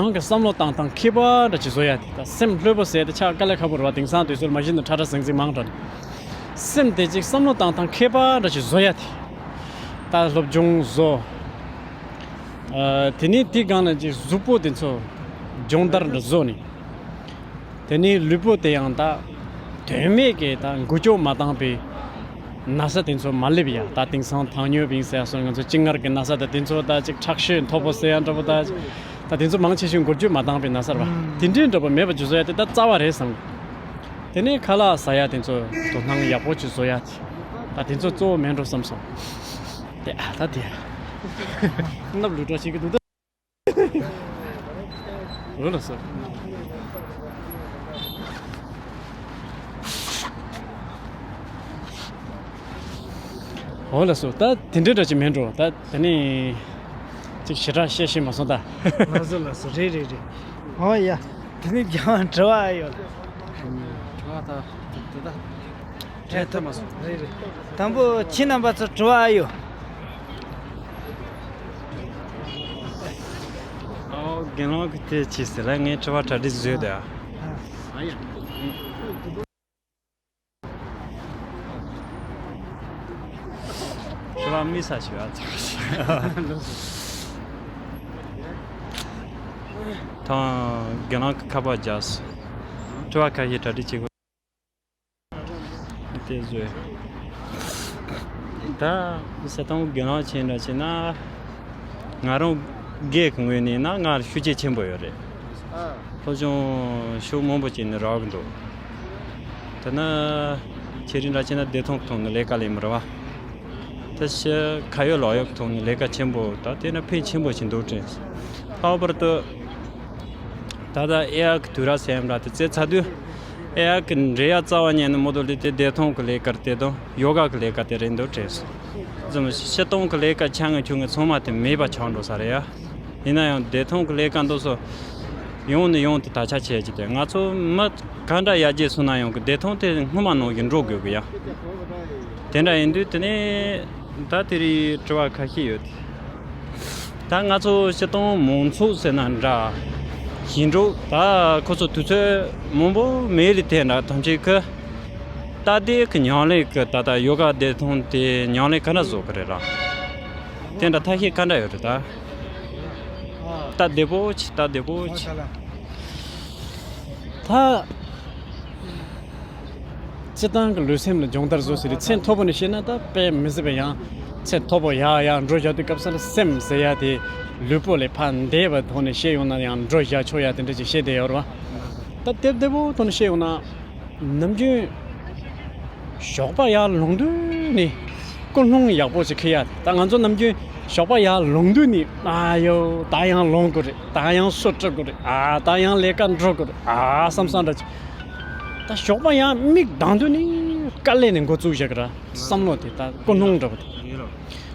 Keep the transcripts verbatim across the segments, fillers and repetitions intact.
རང་གི་བསམ་བློ་བཏང་སྟངས་མཁས་པ་འདྲ་ཅིག་བཟོ་ཡ་དེ། ད་སེམས་ལྷོད་པོ་ཟེར་དེ་ཆགས་དཀའ་ལས་ཁག་པོ་རེད་བ། དེང་སང་དུས་ཚོད་མ་གཞི་ནས་ཁྲ་ཁྲ་ཟིང་ཟིང་མང་དྲགས་ནས། སེམས་དེ་ཅིག་བསམ་བློ་བཏང་སྟངས་མཁས་པ་འདྲ་ཅིག་བཟོ་ཡ་དེ། ད་སློབ་སྦྱོང་བཟོ། ཨ། དེ་ནས་དེའི་སྒང་ལ་ཅིག་གཟུགས་པོ་དེ་ཚོ་སྦྱོང་བརྡར་འདྲ་བཟོ་ནས། དེ་ནས་ལུས་པོ་དེ་ཡང་ད་དོན་མེད་ཀྱི་ད་འགུལ་སྐྱོད་མ་བཏང་པའི་ན་ཚ་དེ་ཚོ་མ་སླེབས་ཡ། ད་དེང་སང་糖尿病ཟེར་ཡ་སོགས་ང་ཚོ་གཅིན་མངར་གྱི་ན་ཚ་ད་དེ་ཚོ་ད་ཅིག་ཁྲག་ཤེད་མཐོ་པོ་ཟེར་ཡ་འདྲ་པོ། ད་ད་དེ་ཚོ་མང་ཆེ་ཤོས་འགུལ་སྐྱོད་མ་བཏང་པའི་ན་ཚ་རེད་བ། དེ་འདྲའི་འདྲ་པོ་མེད་པ་ཅིག་བཟོ་ཡ་དེ་ད་རྩ་བ་རེད་བསམ། དེ་ནས་ཁ་ལག་ཟ་ཡ་དེ་ཚོ་དོ་སྣང་ཡག་པོ་ཅིག་བཟོ་ཡ་དེ། ད་དེ་ཚོ་གཙོ་བོ་མིན་འགྲོ་བསམ་སོང་། དེ་ཨ་ད་དེ་སྣབས་ལུད་འགྲོ་བྱེད་ཀྱི་འདུག་ད། འོ་ལགས་སོ། འོ་ལགས་སོ། ད་དེ་འདྲའི་འདྲ་ཅིག་མིན་འགྲོ། ད་དེ་ནས་ཅིག་ཞེ་དྲག་བཤད་ཤེས་མ་སོང་ད། ལགས་སོ་ལགས་སོ། རེད་རེད་རེད། འོ་ཡ། དེ་ནས་རྒྱང་དྲི་བ་ཡོད། དྲི་བ་ད་དེ་ད། དྲན་ཐུབ་མ་སོང་། རེད་རེད། དང་པོ་ཁྱེད་རྣམ་པ་ཚོ་དྲི་བ་ཨ་ཡོད། ཨོ་རྒན་ལགས་ཀྱིས་དེ་བྱས་ཟེར་ལ་ངས་དྲི་བ་གྲ་སྒྲིག་བཟོས་ཏེ། ཨ་ཡ། དྲི་བ་མི་ས་ཞིག་ཨ་ཚ། ཐང་རྒན་ལགས་ཀྱིས་ཁ་པར་རྒྱག་སོང་། དྲི་བ་ཁ་ཤས་གྲ་སྒྲིག་བྱེད་དགོས། དེ་བཟོས། ད་ཟེར་སྟངས་རྒན་ལགས་བྱས་འདྲ་བྱས་ན། ང་རང་སྒེར་གྱི་ངོས་ནས་ན་ང་ལ་ཤུགས་རྐྱེན་ཆེན་པོ་ཡོད་རེད། སློབ་སྦྱོང་ཕྱོགས་མང་པོ་བྱས་ནས་རག་གི་འདུག། དེ་ན་ཁྱེད་རང་འདྲ་བྱས་ན་བདེ་ཐང་གི་ཐོག་ནས་ལས་ཀ་ལས་མི་རུང་བ། ད་ཕྱི་ཁ་ཡོད་ལག་ཡོད་ཀྱི་ཐོག་ནས་ལས་ཀ་ཆེན་པོ་ད་དེ་ན་ཕན་ཆེན་པོ་ཞིག་འདུག་དྲན། ལྷག་པར་དུ་ད་ལྟ་ཨེ་ཨའི་གི་དུས་རབས་ཟེར་ཡ་འདྲ་དེ་བཙལ་ཚར་དུས། ཨེ་ཨའི་གི་འབྲེལ་ཡ་རྩ་བ་ཉིད་ནས་མོ་དོ་ལི་དེ་བདེ་ཐང་གི་ལས་ཀར་དེ་དང་ཡོ་ག་གི་ལས་ཀ་དེ་རེད་འདུག་དྲན་སོང་། ཙམ་སྤྱིར་བཏང་གི་ལས་ཀ་ཆ་ངེས་ཆུ་ངེས་ཚང་མ་དེ་མེད་པ་ཆགས་འགྲོ་ས་རེད་ཡ། ཡིན་ན་ཡང་བདེ་ཐང་གི་ལས་ཀ་འདུག་སོ། ཡོང་ནས་ཡོང་དུ་ད་ཆ་བྱས་ཀྱི་དེ་ང་ཚོ་མི་ག་འདྲ་ཡར་རྒྱས་སོང་ན་ཡང་གི་བདེ་ཐང་དེ་སྔོན་མ་ནང་བཞིན་འགྲོ་དགོས་གི་ཡ། དེ་འདྲ་ཡིན་དུས་དེ་ནས་ད་དེ་རིང་དྲི་བ་ཁ་ཤས་ཡོད་དེ། ད་ང་ཚོ་སྤྱིར་བཏང་མང་ཚོགས་ཟེར་ན་འདྲ། ཞིང་འབྲོག་ད་ཁོ་ཚོ་དུས་ཚོད་མང་པོ་མེད་ལས་དེ་འདྲ་ཐམས་ཅད་ཀྱི་ད་ལྟའི་གི་ཉམས་ལེན་གི་ད་ལྟ་ཡོ་ག་བདེ་ཐང་དེ་ཉམས་ལེན་ག་འདྲ་བཟོ་གི་རེད་ལ། དེ་འདྲ་ཐབས་ཤེས་ག་འདྲ་ཡོད་རེད་ད། ད་བདེ་པོ་ཆེ་ད་བདེ་པོ་ཆེ། ད། སྤྱིར་བཏང་གི་ལུས་སེམས་ལ་སྦྱོང་བརྡར་བཟོ་ཟེར་དུས་ཚད་མཐོ་པོ་ནས་བཤད་ན་ད་དཔེ་མི་སྲིད་པ་ཡང་ཚད་མཐོ་པོ་ཡར་ཡར་འགྲོ་བཞག་དུས་སྐབས་སུ་ལ་སེམས་ཟེར་ཡ་དེ་ལུས་པོ་ལས་ཕར་འདས་པའི་ཐོག་ནས་བཤད་ཡོང་ན་ཡང་འགྲོ་བཞག་ཆོག་ཡ་དེ་འདྲ་ཅིག་བཤད་བསྡད་ཡོད་རེད་བ། ད་དེབ་བདེ་པོ་ཐོག་ནས་བཤད་ཡོང་ན་ནམ་རྒྱུན་ཞོགས་པ་ཡར་ལངས་དུས་ནས་ཀུན་སློང་ཡག་པོ་ཅིག་འཁྱེར་ཡ་དེ། ད་ང་ཚོ་ནམ་རྒྱུན་ཞོགས་པ་ཡར་ལངས་དུས་ནས་ཨ་ཡོ་ད་ཡང་ལངས་དགོས་རེད། ད་ཡང་སོ་བཀྲུ་དགོས་རེད། ཨ་ད་ཡང་ལས་ཀ་འགྲོ་དགོས་རེད། ཨ་བསམ་བསམ་འདྲ་ཅིག་ད་ཞོགས་པ་ཡང་མིག་གདངས་དུས་ནས་དཀའ་ལས་ནས་འགོ་བཙུགས་བཞག་གི་ར། བསམ་བློ་དེ་ད་ཀུན་སློང་འདྲ་པོ་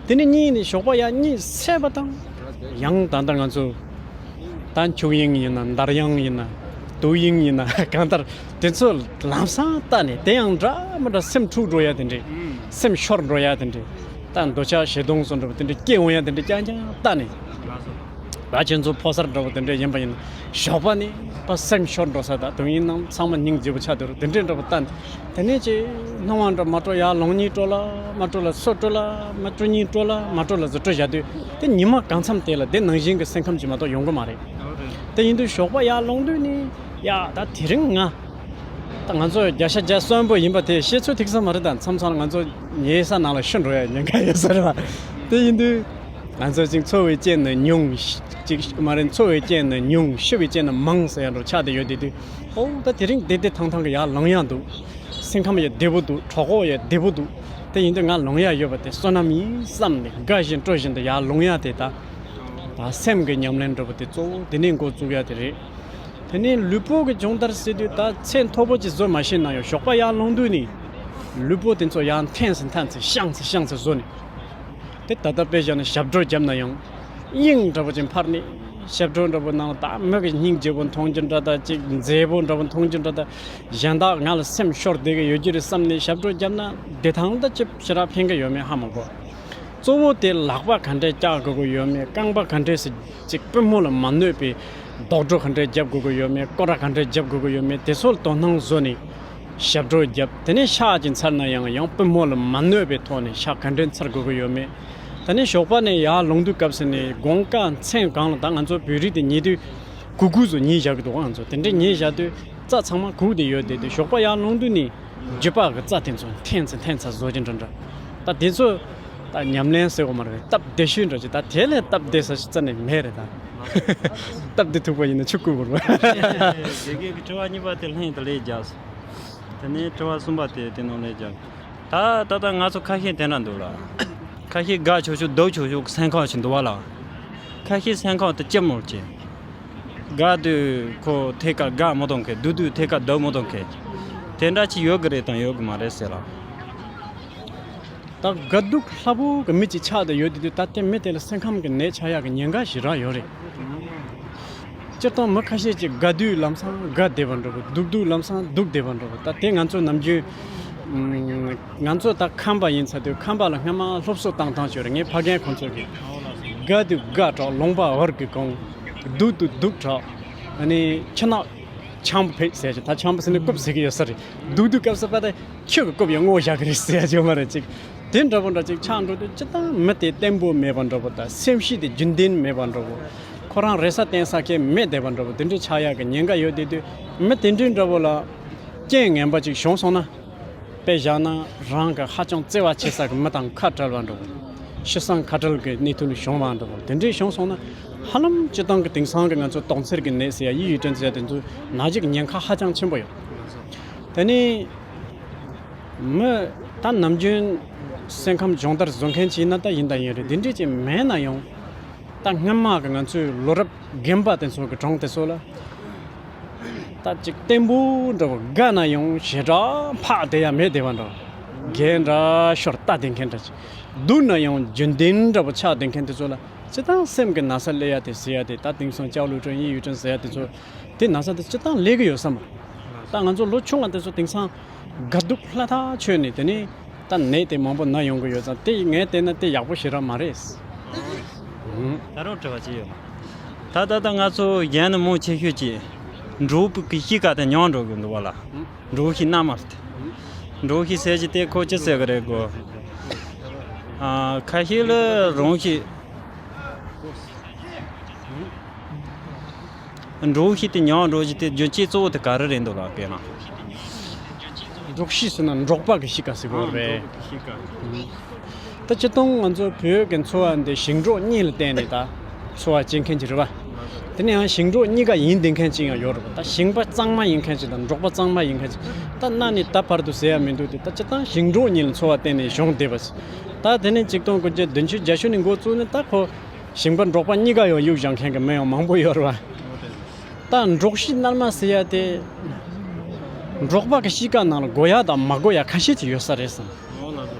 དེ། དེ་ནས་གཉིས་ནས་ཞོགས་པ་ཡང་གཉིད་སད་པ་དང་། ཡང་ད་ལྟ་ང་ཚོ་ད་འཁྱུག་དབྱིངས་ཡིན་ན་འདར་དབྱངས་ཡིན་ན་དུག་དབྱིངས་ཡིན་ན་གང་ལྟར་དེ་ཚོ་ལམ་སང་བལྟས་ནས་དེ་ཡང་འདྲ་མི་འདྲ་སེམས་འཁྲུག་འགྲོ་ཡ་དེ་འདྲས། སེམས་ཤོར་འགྲོ་ཡ་དེ་འདྲས། ད་འདོད་ཆགས་ཞེ་སྡང་སོགས་འདྲ་པོ་དེ་འདྲས་སྐྱེ་འོང་ཡ་དེ་འདྲས་རྐྱང་རྐྱང་བལྟས་ནས། ད་ཁྱེད་ཚོ་ཕོ་གསར་འདྲ་པོ་དེ་འདྲས་ཡིན་པ་ཡིན་ན་ཞོགས་པ་ནས་ཕར་སེམས་ཤོར་འགྲོ་ས་དང་དུག་དབྱིངས་ནང་ཚང་མ་སྙིང་རྗེ་པོ་ཆགས་འདུག་དེ་འདྲས་འདྲ་པོ་བལྟས་ནས། དེ་ནས་ཅིག་སྣང་བ་འདྲ་མ་སྤྲོ་ཡ་ལངས་སྙིང་བྲོ་ལ་མ་སྤྲོ་ལ་སོ་སྤྲོ་ལ་མ་སྤྲོ་སྙིང་བྲོ་ལ་མ་སྤྲོ་ལ་ཟུར་སྤྲོ་བཞག་དུས་དེ་ཉི་མ་གང་འཚམ་དེ་ལ་དེ་ནང་བཞིན་གྱི་སེམས་ཁམས་ཅིག་མ་གཏོགས་ཡོང་གི་མ་རེད། དེ་ཡིན་དུས་ཞོགས་པ་ཡར་ལངས་དུས་ནས་ཡ་ད་དེ་རིང་ང་ད་ང་ཚོ་བརྒྱ་ཆ་བརྒྱ་གསོན་པོ་ཡིན་པ་དེ་ཤེས་ཚོད་ཐིག་ས་མ་རེད། ད་མཚམས་མཚམས་ང་ཚོ་ཉལ་ས་ནང་ལ་ཤི་འགྲོ་ཡ་ཉེན་ཁ་ཡོད་ས་རེད་བ། དེ་ཡིན་དུས་ང་ཚོ་ཅིག་འཚོ་བའི་རྐྱེན་ནི་ཉུང་ཅིག་མ་རེད། འཚོ་བའི་རྐྱེན་ནི་ཉུང་ཤི་བའི་རྐྱེན་ནི་མང་ཟེར་ཡ་འདྲ་ཆགས་བསྡད་ཡོད་དེ་དུས་ཨོ་ད་དེ་རིང་བདེ་བདེ་ཐང་ཐང་གི་ཡར་ལངས་ཡ་འདུག་སེམས་ཁམས་ཡང་བདེ་པོ་འདུག་གྲོད་ཁོག་ཡང་བདེ་པོ་འདུག་དེ་ཡིན་དུས་ང་ལངས་ཡ་ཡོད་པ་དེ་བསོད་ནམས་ཡིན་བསམ་ནས་དགའ་བཞིན་སྤྲོ་བཞིན་དུ་ཡར་ལངས་ཡ་དེ་ད། ད་སེམས་ཀྱི་ཉམས་ལེན་འདྲ་པོ་དེ་གཙོ་བོ་དེ་ནས་འགོ་བཙུགས་ཡ་དེ་རེད། དེ་ནས་ལུས་པོ་གི་སྦྱོང་བརྡར་ཟེར་དུས་ད་ཚད་མཐོ་པོ་ཅིག་བཟོ་མ་ཤེས་ན་ཡང་ཞོགས་པ་ཡར་ལངས་དུས་ནས་ལུས་པོ་དེ་ཚོ་ཡར་འཐེན་ཚེ་འཐེན་ཚེ་བཤངས་ཚེ་བཤངས་ཚེ་བཟོ་ནས། དེ་ད་ལྟ་དཔེ་བཞག་ན་ཞབས་བྲོ་བརྒྱབ་ན་ཡང་དབྱིངས་འདྲ་པོ་ཅིག་འཕར་ནས་ཞབས་བྲོ་འདྲ་པོ་ནང་ད་མི་གི་སྙིང་རྗེ་པོ་མཐོང་རྒྱུ་འདྲ་ད་ཅིག་མཛེས་པོ་འདྲ་པོ་མཐོང་རྒྱུ་འདྲ་ད་གཞན་དག་ང་ལ་སེམས་ཤོར་བསྡད་གི་ཡོད་རྒྱུ་རེད་བསམ་ནས་ཞབས་བྲོ་བརྒྱབ་ན་བདེ་ཐང་ད་ཅིག་ཞེ་དྲག་ཕན་གི་ཡོད་མེད་ཧ་མ་གོ། གཙོ་བོ་དེ་ལག་པ་ག་འདྲས་བཀྱག་དགོས་ཀྱི་ཡོད་མེད། རྐང་པ་ག་འདྲས་སེ་ཅིག་པུས་མོ་ལ་མ་གནོད་པའི་ རྡོག་སྒྲོ་ག་འདྲས་རྒྱབ་དགོས་ཀྱི་ཡོད་མེད། སྐོར་ར་ག་འདྲས་རྒྱབ་དགོས་ཀྱི་ཡོད་མེད། དེ་ཚོ་ལ་དོ་སྣང་བཟོ་ནས་ཞབས་བྲོ་རྒྱབ། དེ་ནས་ཕྱག་ཅིག་འཚལ་ན་ཡང་ཡང་པུས་མོ་ལ་མ་གནོད་པའི་ཐོག་ནས་ཕྱག་ག་འདྲས་འཚལ་དགོས་ཀྱི་ཡོད་མེད། དེ་ནས་ཞོགས་པ་ནས་ཡར་ལོང་དུས་སྐབས་སུ་ནས་དགོང་ཁ་མཚན་གང་ལ། ད་ང་ཚོ་བོད་རིགས་དེ་ཉལ་དུས་གུག་གུག་བཟོ་ཉལ་བཞག་གི་འདུག་ང་ཚོ་དེ་འདྲས་ཉལ་བཞག་དུས་རྩ་ཚང་མ་གུག་དེ་ཡོད་དེ། དེ་ཞོགས་པ་ཡར་ལོང་དུས་ནས་རྒྱུད་པ་གི་རྩ་དེ་ཚོ་འཐེན་ཚེ་འཐེན་ཚེ་བཟོ་རྒྱུ་འདྲ་འདྲ། ད་དེ་ཚོ་ད་ཉམས་ལེན་ཟེར་བ་མ་རེད། སྟབས་བདེ་ཤོས་འདྲ་ཅིག་ད་དེ་ལས་སྟབས་བདེ་ས་ཞིག་རྩ་ནས་མེད་རེད་ད། སྟབས་བདེ་ཐུག་པ་ཡིན་ན་ཆུ་བསྐོལ་དགོས་རེད། དགེ་རྒན་གྱི་དྲི་བ་གཉིས་པ་དེ་ལྷན་དུ་ལས་རྒྱག་དེ་ནས་དྲི་བ་གསུམ་པ་དེ་དེ་ནང་ལས་རྒྱག་ད་ད་ལྟ་ང་ཚོ་ཁ་ཤས་དེ་འདྲ་འདུག་ལ། ཁ་ཤས་དགའ་ཆོག་ཆོག་སྡུག་ཆོག་ཆོག་སེམས་ཁམས་ཤིག་འདུག་བ་ལ། ཁ་ཤས་སེམས་ཁམས་དེ་སྐྱིད་མོ་ཅིག་དགའ་དུས་ཁོ་ཐད་ཀར་དགའ་མི་གཏོང་མཁན། སྡུག་དུས་ཐད་ཀར་སྡུག་མི་གཏོང་མཁན། དེ་འདྲ་ཅིག་ཡོད་གི་རེད་དང་ཡོད་གི་མ་རེད་ཟེར་ལ། ད་དགའ་སྡུག་ལྷ་པོ་གི་མི་གཅིག་ཆགས་བསྡད་ཡོད་དེ་དུས། ད་དེ་མི་དེ་ལ་སེམས་ཁམས་ཀྱི་ནད་ཆགས་ཡག་གི་ཉེན་ཁ་ཞེ་དྲག་ཡོད་རེད། སྤྱིར་བཏང་མི་ཁ་ཤས་ཀྱིས་དགའ་དུས་ལམ་སང་དགའ་བསྡད་པ་འདྲ་པོ། སྡུག་དུས་ལམ་སང་སྡུག་བསྡད་པ་འདྲ་པོ། ད་དེ་ང་ཚོ་ནམ་རྒྱུན་ང་ཚོ་ད་ཁམས་པ་ཡིན་ཚར་དུས། ཁམས་པ་ལ་སྔ་མ་སློབ་གསོ་བཏང་སྟངས་ཅིག་ཡོད་རེད། ངའི་ཕ་རྒན་ཁོང་ཚོ་གིས། དགའ་དུས་དགའ་གྲགས་ལུང་པ་བར་གྱི་གོང་། སྡུག་དུས་སྡུག་གྲགས། ཨ་ནི་ཁྱི་ནག་ཆང་བུ་ཕེབས་ཟེར་གྱི། ད་ཆང་བུ་ཟེར་ནས་རྐུབ་ཟེར་གྱི་ཡོད་ས་རེད། སྡུག་དུས་སྐབས་སུ་པ་ད་ཁྱི་གི་རྐུབ་ཡང་སྔོ་བཞག་གི་རེད་ཟེར་ཡ་ཅིག་ཡོད་མ་རེད་ཅིག་དེ་འདྲ་པོ་འདྲ་ཅིག་ཆགས་འགྲོ་དུས། སྤྱིར་བཏང་མི་དེ་བརྟན་པོ་མེད་པ་འདྲ་པོ། ད་སེམས་གཤིས་དེ་རྒྱུན་ལྡན་མེད་པ་འདྲ་པོ། ཁོ་རང་རེ་ས་བརྟེན་ས་ཁེ་མེད་བསྡད་པ་འདྲ་པོ། དེ་འདྲའི་ཆགས་ཡག་གི་ཉེན་ཁ་ཡོད་དེ་དུས། མི་དེ་འདྲའི་འདྲ་པོ་ལ་རྐྱེན་ངན་པ་ཅིག་བྱུང་སོང་ན། དཔེ་བཞག་ན་རང་གི་ཧ་ཅང་བརྩེ་བ་ཆེ་ས་གི་མི་དང་ཁ་བྲལ་བ་འདྲ་པོ། ཤི་གསོན་ཁ་བྲལ་གི་གནས་ཚུལ་བྱུང་བ་འདྲ་པོ། དེ་འདྲའི་བྱུང་སོང་ན། ཧ་ལམ་སྤྱིར་བཏང་གི་དེང་སང་གི་ང་ཚོ་དོགས་འཚེར་གི་ནད་ཟེར་ཡ། ཡིད་ཡུལ་དྲན་ཟེར་ཡ། དེ་ཚོ་ན་གཞི་གི་ཉེན་ཁ་ཧ་ཅང་ཆེན་པོ་ཡོད། དེ་ནས་མི་ད་ནམ་རྒྱུན་སེམས་ཁམས་སྦྱོང་བརྡར་བཟོ་མཁན་ཅིག་ཡིན་ན་ད་ཡིན་དང་ཡིན་རེད། དེ་འདྲས་ཅིག་མེད་ན་ཡང་། ད་སྔོན་མ་གི་ང་ཚོའི་ལོ་རབས་རྒན་པ་དེ་ཚོ་གི་གྲོང་དེ་ཚོ་ལ། ད་ཅིག་བརྟན་པོ་འདྲ་པོ། དགའ་ན་ཡང་ཞེ་དྲག་ཕག་བསྡད་ཡ་མེད་བསྡད་པ་འདྲ། རྒན་འདྲ་ཤོར་ལྟ་བསྡད་མཁན་འདྲ་ཅིག་སྡུག་ན་ཡང་རྒྱུན་ལྡན་འདྲ་པོ་ཆགས་བསྡད་མཁན་དེ་ཚོ་ལ། སྤྱིར་བཏང་སེམས་ཀྱི་ན་ཚ་སླེབས་ཡ་དེ་ཟེར་ཡ་དེ། ད་དེང་སང་ལྕགས་ལུག་ཁྲོད་ཡིད་ཡུལ་དྲན་ཟེར་ཡ་དེ་ཚོ། དེ་ན་ཚ་དེ་སྤྱིར་བཏང་སླེབས་གི་ཡོད་ས་མ་རེད། ད་ང་ཚོ་ལོ་ཆུང་བ་དེ་ཚོ་དེང་སང་དགའ་སྡུག་ལྷ་ཐག་ཆོད་ནས། དེ་ནས་ད་ནད་དེ་མང་པོ་ན་ཡོང་གི་ཡོད་ཙང་། དེ་ངས་བལྟས་ན་དེ་ཡག་པོ་ཞེ་དྲག་མ་རེད། ད་རུང་དྲི་བ་ཅི་ཡོད། ད་ད་ད་ང་ཚོ་གཞན་ནི་མང་ཆེ་ཤོས་ཀྱིས་འབྲོག་པའི་གཤིས་ཀ་དེ་ཉམས་འགྲོ་གི་འདུག་བ་ལ། འབྲོག་གཤིས་རྣལ་མ་རེད། འབྲོག་གཤིས་ཟེར་གྱི་དེ་ཁོ་ཅི་ཟེར་གི་རེད་གོ། ཨ། ཁ་ཤས་ལ་རང་གཤིས། འབྲོག་གཤིས་དེ་ཉམས་འགྲོ་གི་དེ་རྒྱུ་རྐྱེན་གཙོ་བོ་དེ་ག་རེ་རེད་འདུག་ལ་སྐད་ན། འབྲོག་གཤིས་ཟེར་ན་འབྲོག་པ་གི་གཤིས་ཀ་ཟེར་དགོས་རེད། ད་སྤྱིར་བཏང་ང་ཚོ་བོད་ཀྱི་འཚོ་བ་འདི་ཞིང་འབྲོག་གཉིས་ལ་བརྟེན་ནས་ད་འཚོ་བ་སྐྱེལ་མཁན་ཅིག་རེད་པ། དེ་ནས་ཡང་ཞིང་འབྲོག་གཉིས་ཀ་ཡིན་བསྡད་མཁན་ཅིག་ཡང་ཡོད་རེད་པ། ད་ཞིང་པ་གཙང་མ་ཡིན་མཁན་ཅིག་དང་འབྲོག་པ་གཙང་མ་ཡིན་མཁན་ཅིག་ད་གནའ་ནས་ད་བར་དུ་ཟེར་ཡ་མི་འདུག་དེ། ད་སྤྱིར་བཏང་ཞིང་འབྲོག་གཉིས་ལ་འཚོ་བ་བརྟེན་ནས་བྱུང་བསྡད་པ་ཅིག་ད་དེ་ནས་ཆིག་སྟོང་དགུ་བརྒྱ་བདུན་ཅུ་གྱ་བཞི་ནས་འགོ་བཙུགས་ནས། ད་ཁོ་ཞིང་པ་འབྲོག་པ་གཉིས་ཀ་ཡང་གཡུག་བཞག་མཁན་གྱི་མི་ཡང་མང་པོ་ཡོད་རེད་པ། ད་འབྲོག་གཤིས་རྣལ་མ་ཟེར་ཡ་དེ། འབྲོག་པ་གི་གཤིས་ཀ་ནང་ལ་དགོས་ཡ་དང་མ་དགོས་ཡ་ཁ་ཤས་ཅིག་ཡོད་ས་རེད་བསམ།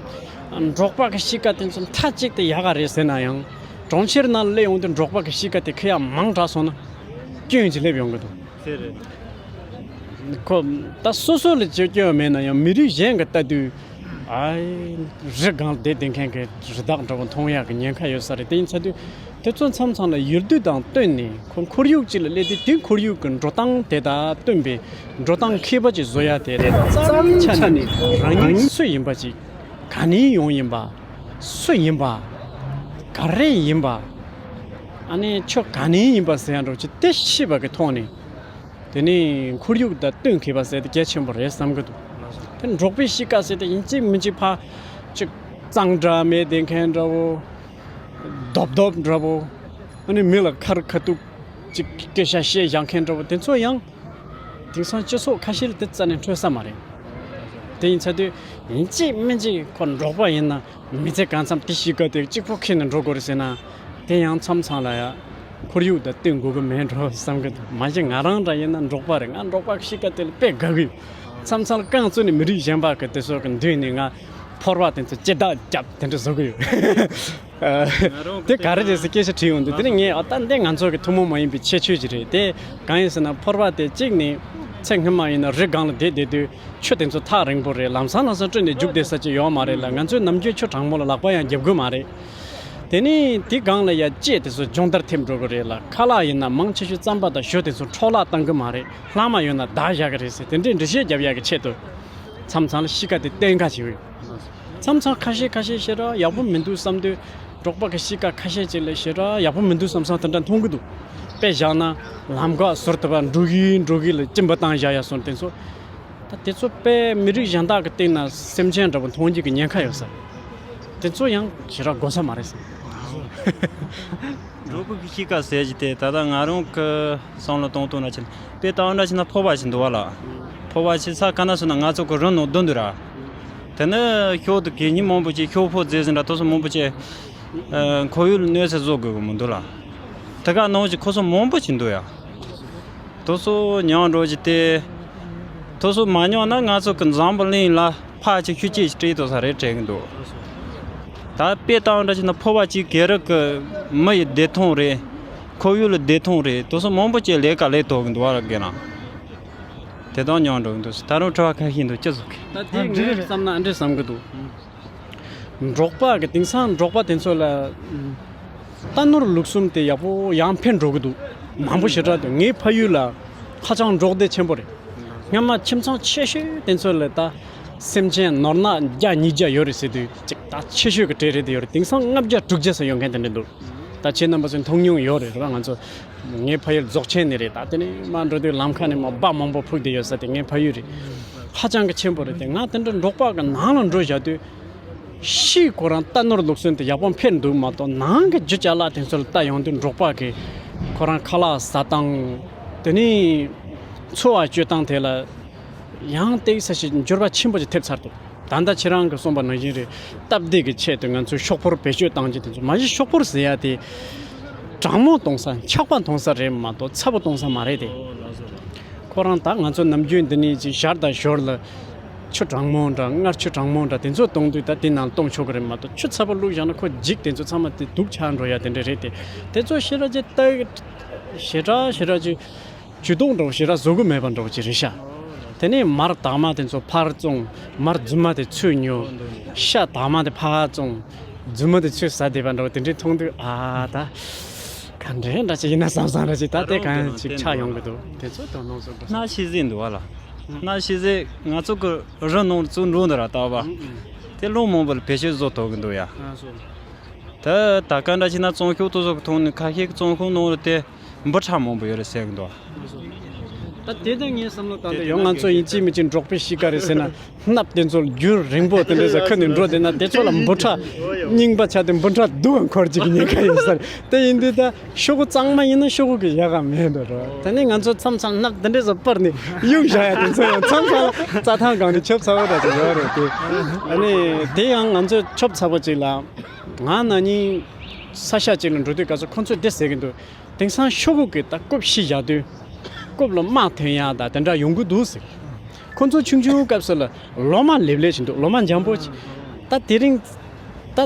འབྲོག་པ་གི་གཤིས་ཀ་དེ་ཚོ་མཐའ་གཅིག་ཏུ་ཡག་ག་རེད་ཟེར་ན་ཡང་། གྲོང་ཁྱེར་ནང་ལ་སླེབས་ཡོང་དུས་འབྲོག་པ་གི་གཤིས་ཀ་དེ་ཁེ་ཡ་མང་དྲགས་སོང་ན། སྐྱོན་ཅིག་སླེབས་ཡོང་གི་འདུག་དེ་རེད། ཁོ་ད་སོ་སོ་ལ་ཅིག་སྐྱོན་མེད་ན་ཡང་། མི་རིགས་གཞན་གྱིས་ལྟ་དུས། ཨ། རི་སྒང་ལ་བསྡད་བསྡད་མཁན་གྱི་རི་དྭགས་འདྲ་པོ་མཐོང་ཡག་གི་ཉེན་ཁ་ཡོད་ས་རེད། དེ་ཡིན་ཚར་དུས། དེ་ཚོ་མཚམས་མཚམས་ལ་ཡུལ་དུས་དང་བསྟུན་ནས། ཁོ་ཁོར་ཡུག་ཅིག་ལ་སླེབས་དུས། དེ་ཁོར་ཡུག་གི་འགྲོ་སྟངས་དེ་དང་བསྟུན་པའི་འགྲོ་སྟངས་མཁས་པ་ཅིག་བཟོ་ཡ་དེ་རེད། རྩ་བའི་ཆ་ནས་རང་ཉིད་སུ་ཡིན་པ་ཅིག་ག་ནས་ཡོང་ཡིན་པ། སུ་ཡིན་པ། ག་རེ་ཡིན་པ། ཨ་ནི་ཁྱོད་ག་ནས་ཡིན་པ་ཟེར་ཡ་འདྲ་པོ་ཅིག་དེ་ཤེས་པ་གི་ཐོག་ནས། དེ་ནས་ཁོར་ཡུག་དང་བསྟུན་མཁས་པ་ཟེར་དེ་གལ་ཆེན་པོ་རེད་བསམ་གི་འདུག་དེ་འབྲོག་པའི་གཤིས་ཀ་ཟེར་དེ་ཡིན་གཅིག་མིན་གཅིག་ཕར་ཅིག་གཙང་སྦྲ་མེད་བསྡད་མཁན་འདྲ་པོ། རྡོབ་རྡོབ་འདྲ་པོ། ཨ་ནི་མི་ལ་ཁ་རི་ཁ་ཐུག་ཅིག་སྐད་ཆ་བཤད་བཞག་མཁན་འདྲ་པོ་དེ་ཚོ་ཡང་། དེང་སང་སྤྱི་ཚོགས་ཁ་ཤས་ལ་དེ་རྩ་ནས་འཕྲོད་ས་མ་རེད། དེ་ཡིན་ཚར་དུས་ཡིན་གཅིག་མིན་གཅིག་ཁོ་འབྲོག་པ་ཡིན་ན། མི་ཚེ་གང་འཚམ་དེ་གཤིས་ཀ་དེ་གཅིག་པོ་འཁྱེར་ནས་འགྲོ་དགོས་རེད་ཟེར་ན། དེ་ཡང་མཚམས་མཚམས་ལ་ཡ། ཁོར་ཡུག་དང་བསྟུན་དགོས་ཀྱི་མེད་འགྲོ་བསམ་གྱི་འདུག་མ་གཞི་ང་རང་འདྲ་ཡིན་ན་འབྲོག་པ་རེད། ང་འབྲོག་པ་གཤིས་ཀ་དེ་ལ་དཔེ་དགའ་གི་ཡོད། མཚམས་མཚམས་ལ་རྐང་བཙུགས་ནས་མི་རིགས་གཞན་པ་གི་དེ་ཚོ་གི་མདུན་ནས་ང་ཕོར་པ་དེ་ཚོ་ལྕེ་ལྡག་རྒྱབ་དེ་འདྲ་བཟོ་གི་ཡོད། དེ་ག་རེ་རེད་ཟེར་སྐད་ཆ་དྲིས་ཡོང་དུས། དེ་ནས་ངས། ཨ། ད་འདི་ང་ཚོ་གི་ཐུན་མོང་མ་ཡིན་པའི་ཁྱད་ཆོས་ཅིག་རེད། དེ་གང་ཡིན་ཟེར་ན། ཕོར་པ་དེ་གཅིག་ནས་ཚེ་སྔོན་མ་ཡིན་ན་རི་སྒང་ལ་བསྡད་བསྡད་དུས། ཆུ་དེ་ཚོ་ཐག་རིང་པོ་རེད། ལམ་སང་ལམ་སང་བསྐྲུན་ནས་རྒྱུག་བསྡད་ས་ཅིག་ཡོད་མ་རེད་ལ། ང་ཚོས་ནམ་རྒྱུན་ཆུ་གྲང་མོ་ལ་ལག་པ་ཡང་རྒྱབ་དགོས་མ་རེད། དེ་ནས་དེ་སྒང་ལ་ཡ་ལྕེ་དེ་ཚོ་སྦྱོང་བརྡར་ཐེབས་འགྲོ་གི་རེད་ལ། ཁ་ལག་ཡིན་ན་མང་ཆེ་ཤོས་རྩམ་པ་དང་ཞོ་དེ་ཚོ་འཕྲོ་བརླག་བཏང་གི་མ་རེད། ལྷག་མ་ཡོད་ན་བདག་བཞག་གི་རེད་ཟེར། དེ་འདྲའི་འགྲེལ་བཤད་རྒྱབ་ཡག་གི་ཆེད་དུ། མཚམས་མཚམས་ལ་གཤིས་ཀ་དེ་བརྟན་ཁ་བྱེད་ཀྱི་ཡོད། མཚམས་མཚམས་ཁ་ཤས་ཁ་ཤས་ཞེ་དྲག་ཡག་པོ་མི་འདུག་བསམ་དུས། འབྲོག་པ་གི་གཤིས་ཀ་ཁ་ཤས་ཅིག་ལ་ཞེ་དྲག་ཡག་པོ་མི་འདུག་བསམ་བསམ་དེ་འདྲ་མཐོང་གི་འདུག། དཔེ་བཞག་ན། ལམ་ཁ་ཟུར་དུ་བ་འགྲོ་གི་འགྲོ་གི་ལ་གཅིན་པ་བཏང་བཞག་ཡ་སོང་། དེ་ཚོ། ད་དེ་ཚོ་དཔེ་མི་རིགས་གཞན་དག་གི་སྟེང་ན་སེམས་ཅན་འདྲ་པོ་མཐོང་རྒྱུ་གི་ཉེན་ཁ་ཡོད་ས། དེ་ཚོ་ཡང་ཞེ་དྲག་དགོས་ས་མ་རེད་ཟེར། འགྲོ་གི་གཤིས་ཀ་ཟེར་གྱི་དེ་ད་ལྟ་ང་རང་གི་བསམ་བློ་གཏོང་སྟངས་ན་ཆེ་དཔེ་ལྟ་བ་འདྲ་བྱས་ན་ཕོར་པ་ཞིག་འདུག་བ་ལ། ཕོར་པ་ཞིག་ས་ག་ན་སོང་ན་ང་ཚོ་གི་རི་ནང་བསྡུ་འདུག་ར། དེ་ནི་ཤོག་དུ་གད་སྙིགས་མང་པོ་ཅིག་ཤོག་ཕོར་རྫས་ཟིན་འདྲ་དེ་ཚོ་མང་པོ་ཅིག་ཨ། ཁོར་ཡུག་ལ་གནོད་འཚེ་བཟོ་དགོས་གི་མི་འདུག་ལ། དེ་ག་ནང་བཞིན་ཁོ་ཚོ་མང་པོ་ཅིག་འདུག་ཡ། དེ་ཚོ་ཉམས་འགྲོ་གི་དེ། དེ་ཚོ་མ་ཉམས་ན་ང་ཚོ་གི་འཛམ་བུ་གླིང་ལ་ཕར་ཅིག་ཤུགས་སྐྱེད་ཅིག་སྤྲད་ཐུབ་ས་རེད་དྲན་གི་འདུག། ད་དཔེ་བཏང་འདྲ་བྱས་ན་ཕོར་པ་གཅིག་ག་རེ་གི་མི་ཡི་བདེ་ཐང་རེད། ཁོར་ཡུག་ལ་བདེ་ཐང་རེད། དེ་ཚོ་མང་པོ་ཅིག་ལས་ཀ་ལས་ཐུབ་གི་འདུག་བ་ར་གི་ན། དེ་དང་ཉམས་འགྲོ་གི་འདུག། ད་རུང་དྲི་བ་ཁ་ཤས་འདུག། ཅི་བཟོ་གི། ད་དེ་ངས་བསམ་ན་འདྲ་བསམ་གི་འདུག། འབྲོག་པ་གི་དེང་སང་འབྲོག་པ་དེ་ཚོ་ལ་རྟ་ནོར་ལུག་གསུམ་དེ་ཡག་པོ་ཡང་ཕན་འགྲོ་གི་འདུག། མང་པོ་ཞེ་དྲག་འདུག། ངའི་ཕ་ཡུལ་ལ་ཧ་ཅང་འབྲོག་སྡེ་ཆེན་པོ་རེད། སྔ་མ་ཁྱིམ་ཚང་ཆེ་ཤོས་དེ་ཚོ་ལ་ད་སེམས་ཅན་ནོར་ནག་བརྒྱ་ཉིས་བརྒྱ་ཡོད་རེད་ཟེར་དུས་ཅིག་ད་ཆེ་ཤོས་ཀྱི་གྲས་རེད་དེ་ཡོད་རེད། དེང་སང་ལྔ་བརྒྱ་དྲུག་བརྒྱ་ཙམ་ཡོད་མཁན་དེ་འདྲ་འདུག། ད་ཁྱེད་རྣམ་པ་ཚོས་མཐོང་མྱོང་ཡོད་རེད་རེད་བ། ང་ཚོ་ངའི་ཕ་ཡུལ་རྫོགས་ཆེན་ནས་རེད། ད་དེ་ནས་མར་འགྲོ་དུས་ལམ་ཁ་ནས་མར་སྦྲ་མང་པོ་ཕུག་བསྡད་ཡོད་ས་དེ་ངའི་ཕ་ཡུལ་རེད། ཧ་ཅང་གི་ཆེན་པོ་རེད་དེ། ང་དེ་འདྲ་འབྲོག་པ་གི་ནང་ལ་འགྲོ་བཞག་དུས། ཕྱིའི་ཁོ་རང་རྟ་ནོར་ལུག་གསུམ་དེ་ཡག་པོ་ཕན་འདུག་མ་གཏོགས། ནང་གི་རྒྱུ་ཅ་ལག་དེ་ཚོ་ལ་ལྟ་ཡོང་དུས་འབྲོག་པ་གི་ཁོ་རང་ཁ་ལག་ཟ་སྟངས། དེ་ནས་འཚོ་བ་སྤྱོད་སྟངས་དེ་ལ་ཡང་ཏོག་ཙམ་ཞིག་འགྱུར་བ་ཆེན་པོ་ཞིག་ཐེབས་ཚར་འདུག། ད་ལྟ་ཁྱེད་རང་གིས་གསུངས་པ་ནང་བཞིན་རེད། སྟབས་བདེ་གི་ཆེད་དུ་ང་ཚོས་ཤོག་ཕོར་བེད་སྤྱོད་བཏང་རྒྱུ་དེ་ཚོ། མ་གཞི་ཤོག་ཕོར་ཟེར་ཡ་དེ་གྲང་མོ་གཏོང་ས། འཁྱག་པ་གཏོང་ས་རེད་མ་གཏོགས་ཚ་པོ་གཏོང་ས་མ་རེད་དེ། ཁོ་རང་ད་ང་ཚོ་ནམ་རྒྱུན་འདི་ནས་ཅིག་ཞར་དང་ཞོར་ལ་ཆུ་གྲང་མོ་འདྲ་མངར་ཆུ་གྲང་མོ་འདྲ་དེ་ཚོ་བཏུང་དུས་ད་དེ་ནང་གཏོང་ཆོག་གི་རེད་མ་གཏོགས། ཆུ་ཚ་པོ་བླུགས་བཞག་ན་ཁོ་འཇིག། དེ་ཚོ་ཚང་མ་དེ་དུག་ཆགས་འགྲོ་ཡ་དེ་འདྲ་རེད་དེ། དེ་ཚོ་ཞེ་དྲག་ཅིག་ལྟ་ཞེ་དྲག་ཞེ་དྲག་ཅིག་ཇུས་གཏོགས་འདྲ་བོ་ཞེ་དྲག་བཟོ་གི་མེད་པ་འདྲ་བོ་ཅིག་རེད་ཤག། དེ་ནས་མར་དྭངས་མ་དེ་ཚོ་ཕར་བཙོང་། མར་རྫུན་མ་དེ་ཚུར་ཉོ། ཤ་དྭངས་མ་དེ་ཕར་བཙོང་། རྫུན་མ་དེ་ཚུར་ཟ་བསྡད་པ་འདྲ་བོ་དེ་འདྲའི་མཐོང་དུས། ཨ་ད་ག་འདྲའི་འདྲ་ཅིག་ཡིན་ན་བསམ་བསམ་འདྲ་ཅིག། ད་དེ་གང་ཅིག་ཆགས་ཡོང་གི་འདུག། དེ་ཚོ་དོ་སྣང་བཟོ་དགོས། སྣ་ཤེས་ཟིན་འདུག་བ་ལ། སྣ་ཤེས་ཟིན་ང་ཚོ་གི་རི་ནང་ཚུར་འགྲོ་འདི་ར་ལྟ་བ། དེ་ལུང་མང་པོ་ལ་བེད་སྤྱོད་བཟོ་ཐུབ་གི་འདུག་ཡ། ད་ད་ག་འདྲ་ཅིག་ན་བཙོང་ཤོག་དེ་ཚོ་གི་ཐོག་ནས་ཁ་ཤས་ཀྱི་བཙོང་ཤོག་ནང་ལ་དེ། འབུ་ཕྲ་མང་པོ་ཡོད་རེད་ཟེར་གི་འདུག། ད་དེ་དང་ངའི་བསམ་བློ་བཏང་སྟེ་ཡང་ང་ཚོ་ཡིན་གཅིག་མིན་གཅིག་འབྲོག་པའི་གཤིས་ཀ་རེད་ཟེར་ན། སྣབས་དེ་ཚོ་རྒྱུན་རིང་པོ་དེ་འདྲ་ཟ་ཁ་ནས་འགྲོ་བསྡད་ན་དེ་ཚོ་ལ་འབུ་ཕྲ་རྙིང་པ་ཆགས་ཏེ་འབུ་ཕྲ་སྡུག་ག་འཁོར་གཅིག་གི་ཉེན་ཁ་ཡོད་ས་རེད། དེ་ཡིན་དུས་ད་ཤོག་གུ་གཙང་མ་ཡིན་ན་ཤོག་གུ་གི་ཡག་ག་མེད་འགྲོ་རོ། དེ་ནས་ང་ཚོ་མཚམས་མཚམས་སྣབས་དེ་འདྲ་ཟ་སྤར་ནས་གཡུག་བཞག་ཡ་དེ་ཚོ་ཡང་མཚམས་མཚམས་ལ་རྩྭ་ཐང་སྒང་ནས་ཆབ་ཚ་བོ་འདྲ་ཅིག་ཡོད་རེད་དེ། ཨ་ནི་དེ་ཡང་ང་ཚོ་ཆབ་ཚ་བོ་ཅིག་ལ། ང་ན་ནིང་ས་ཆ་ཅིག་ལ་འགྲོ་དུས་སྐབས་སུ་ཁོ་ཚོས་འདི་ཟེར་གི་འདུག། དེང་སང་ཤོག་གུ་གི་ད་རྐུབ་ཕྱེ་བཞག་དུས་རྐུབ་ལ་རྨ་ཐོན་ཡག་ད་དེ་འདྲ་ཡོང་གི་འདུག་ཟེར། ཁོ་ཚོ་ཆུང་ཆུང་སྐབས་སུ་ལ་ལོ་མ་ལེབ་ལེབ་བྱེད་འདུག། ལོ་མ་འཇམ་པོ་ཅིག། ད་དེ་རིང་ད་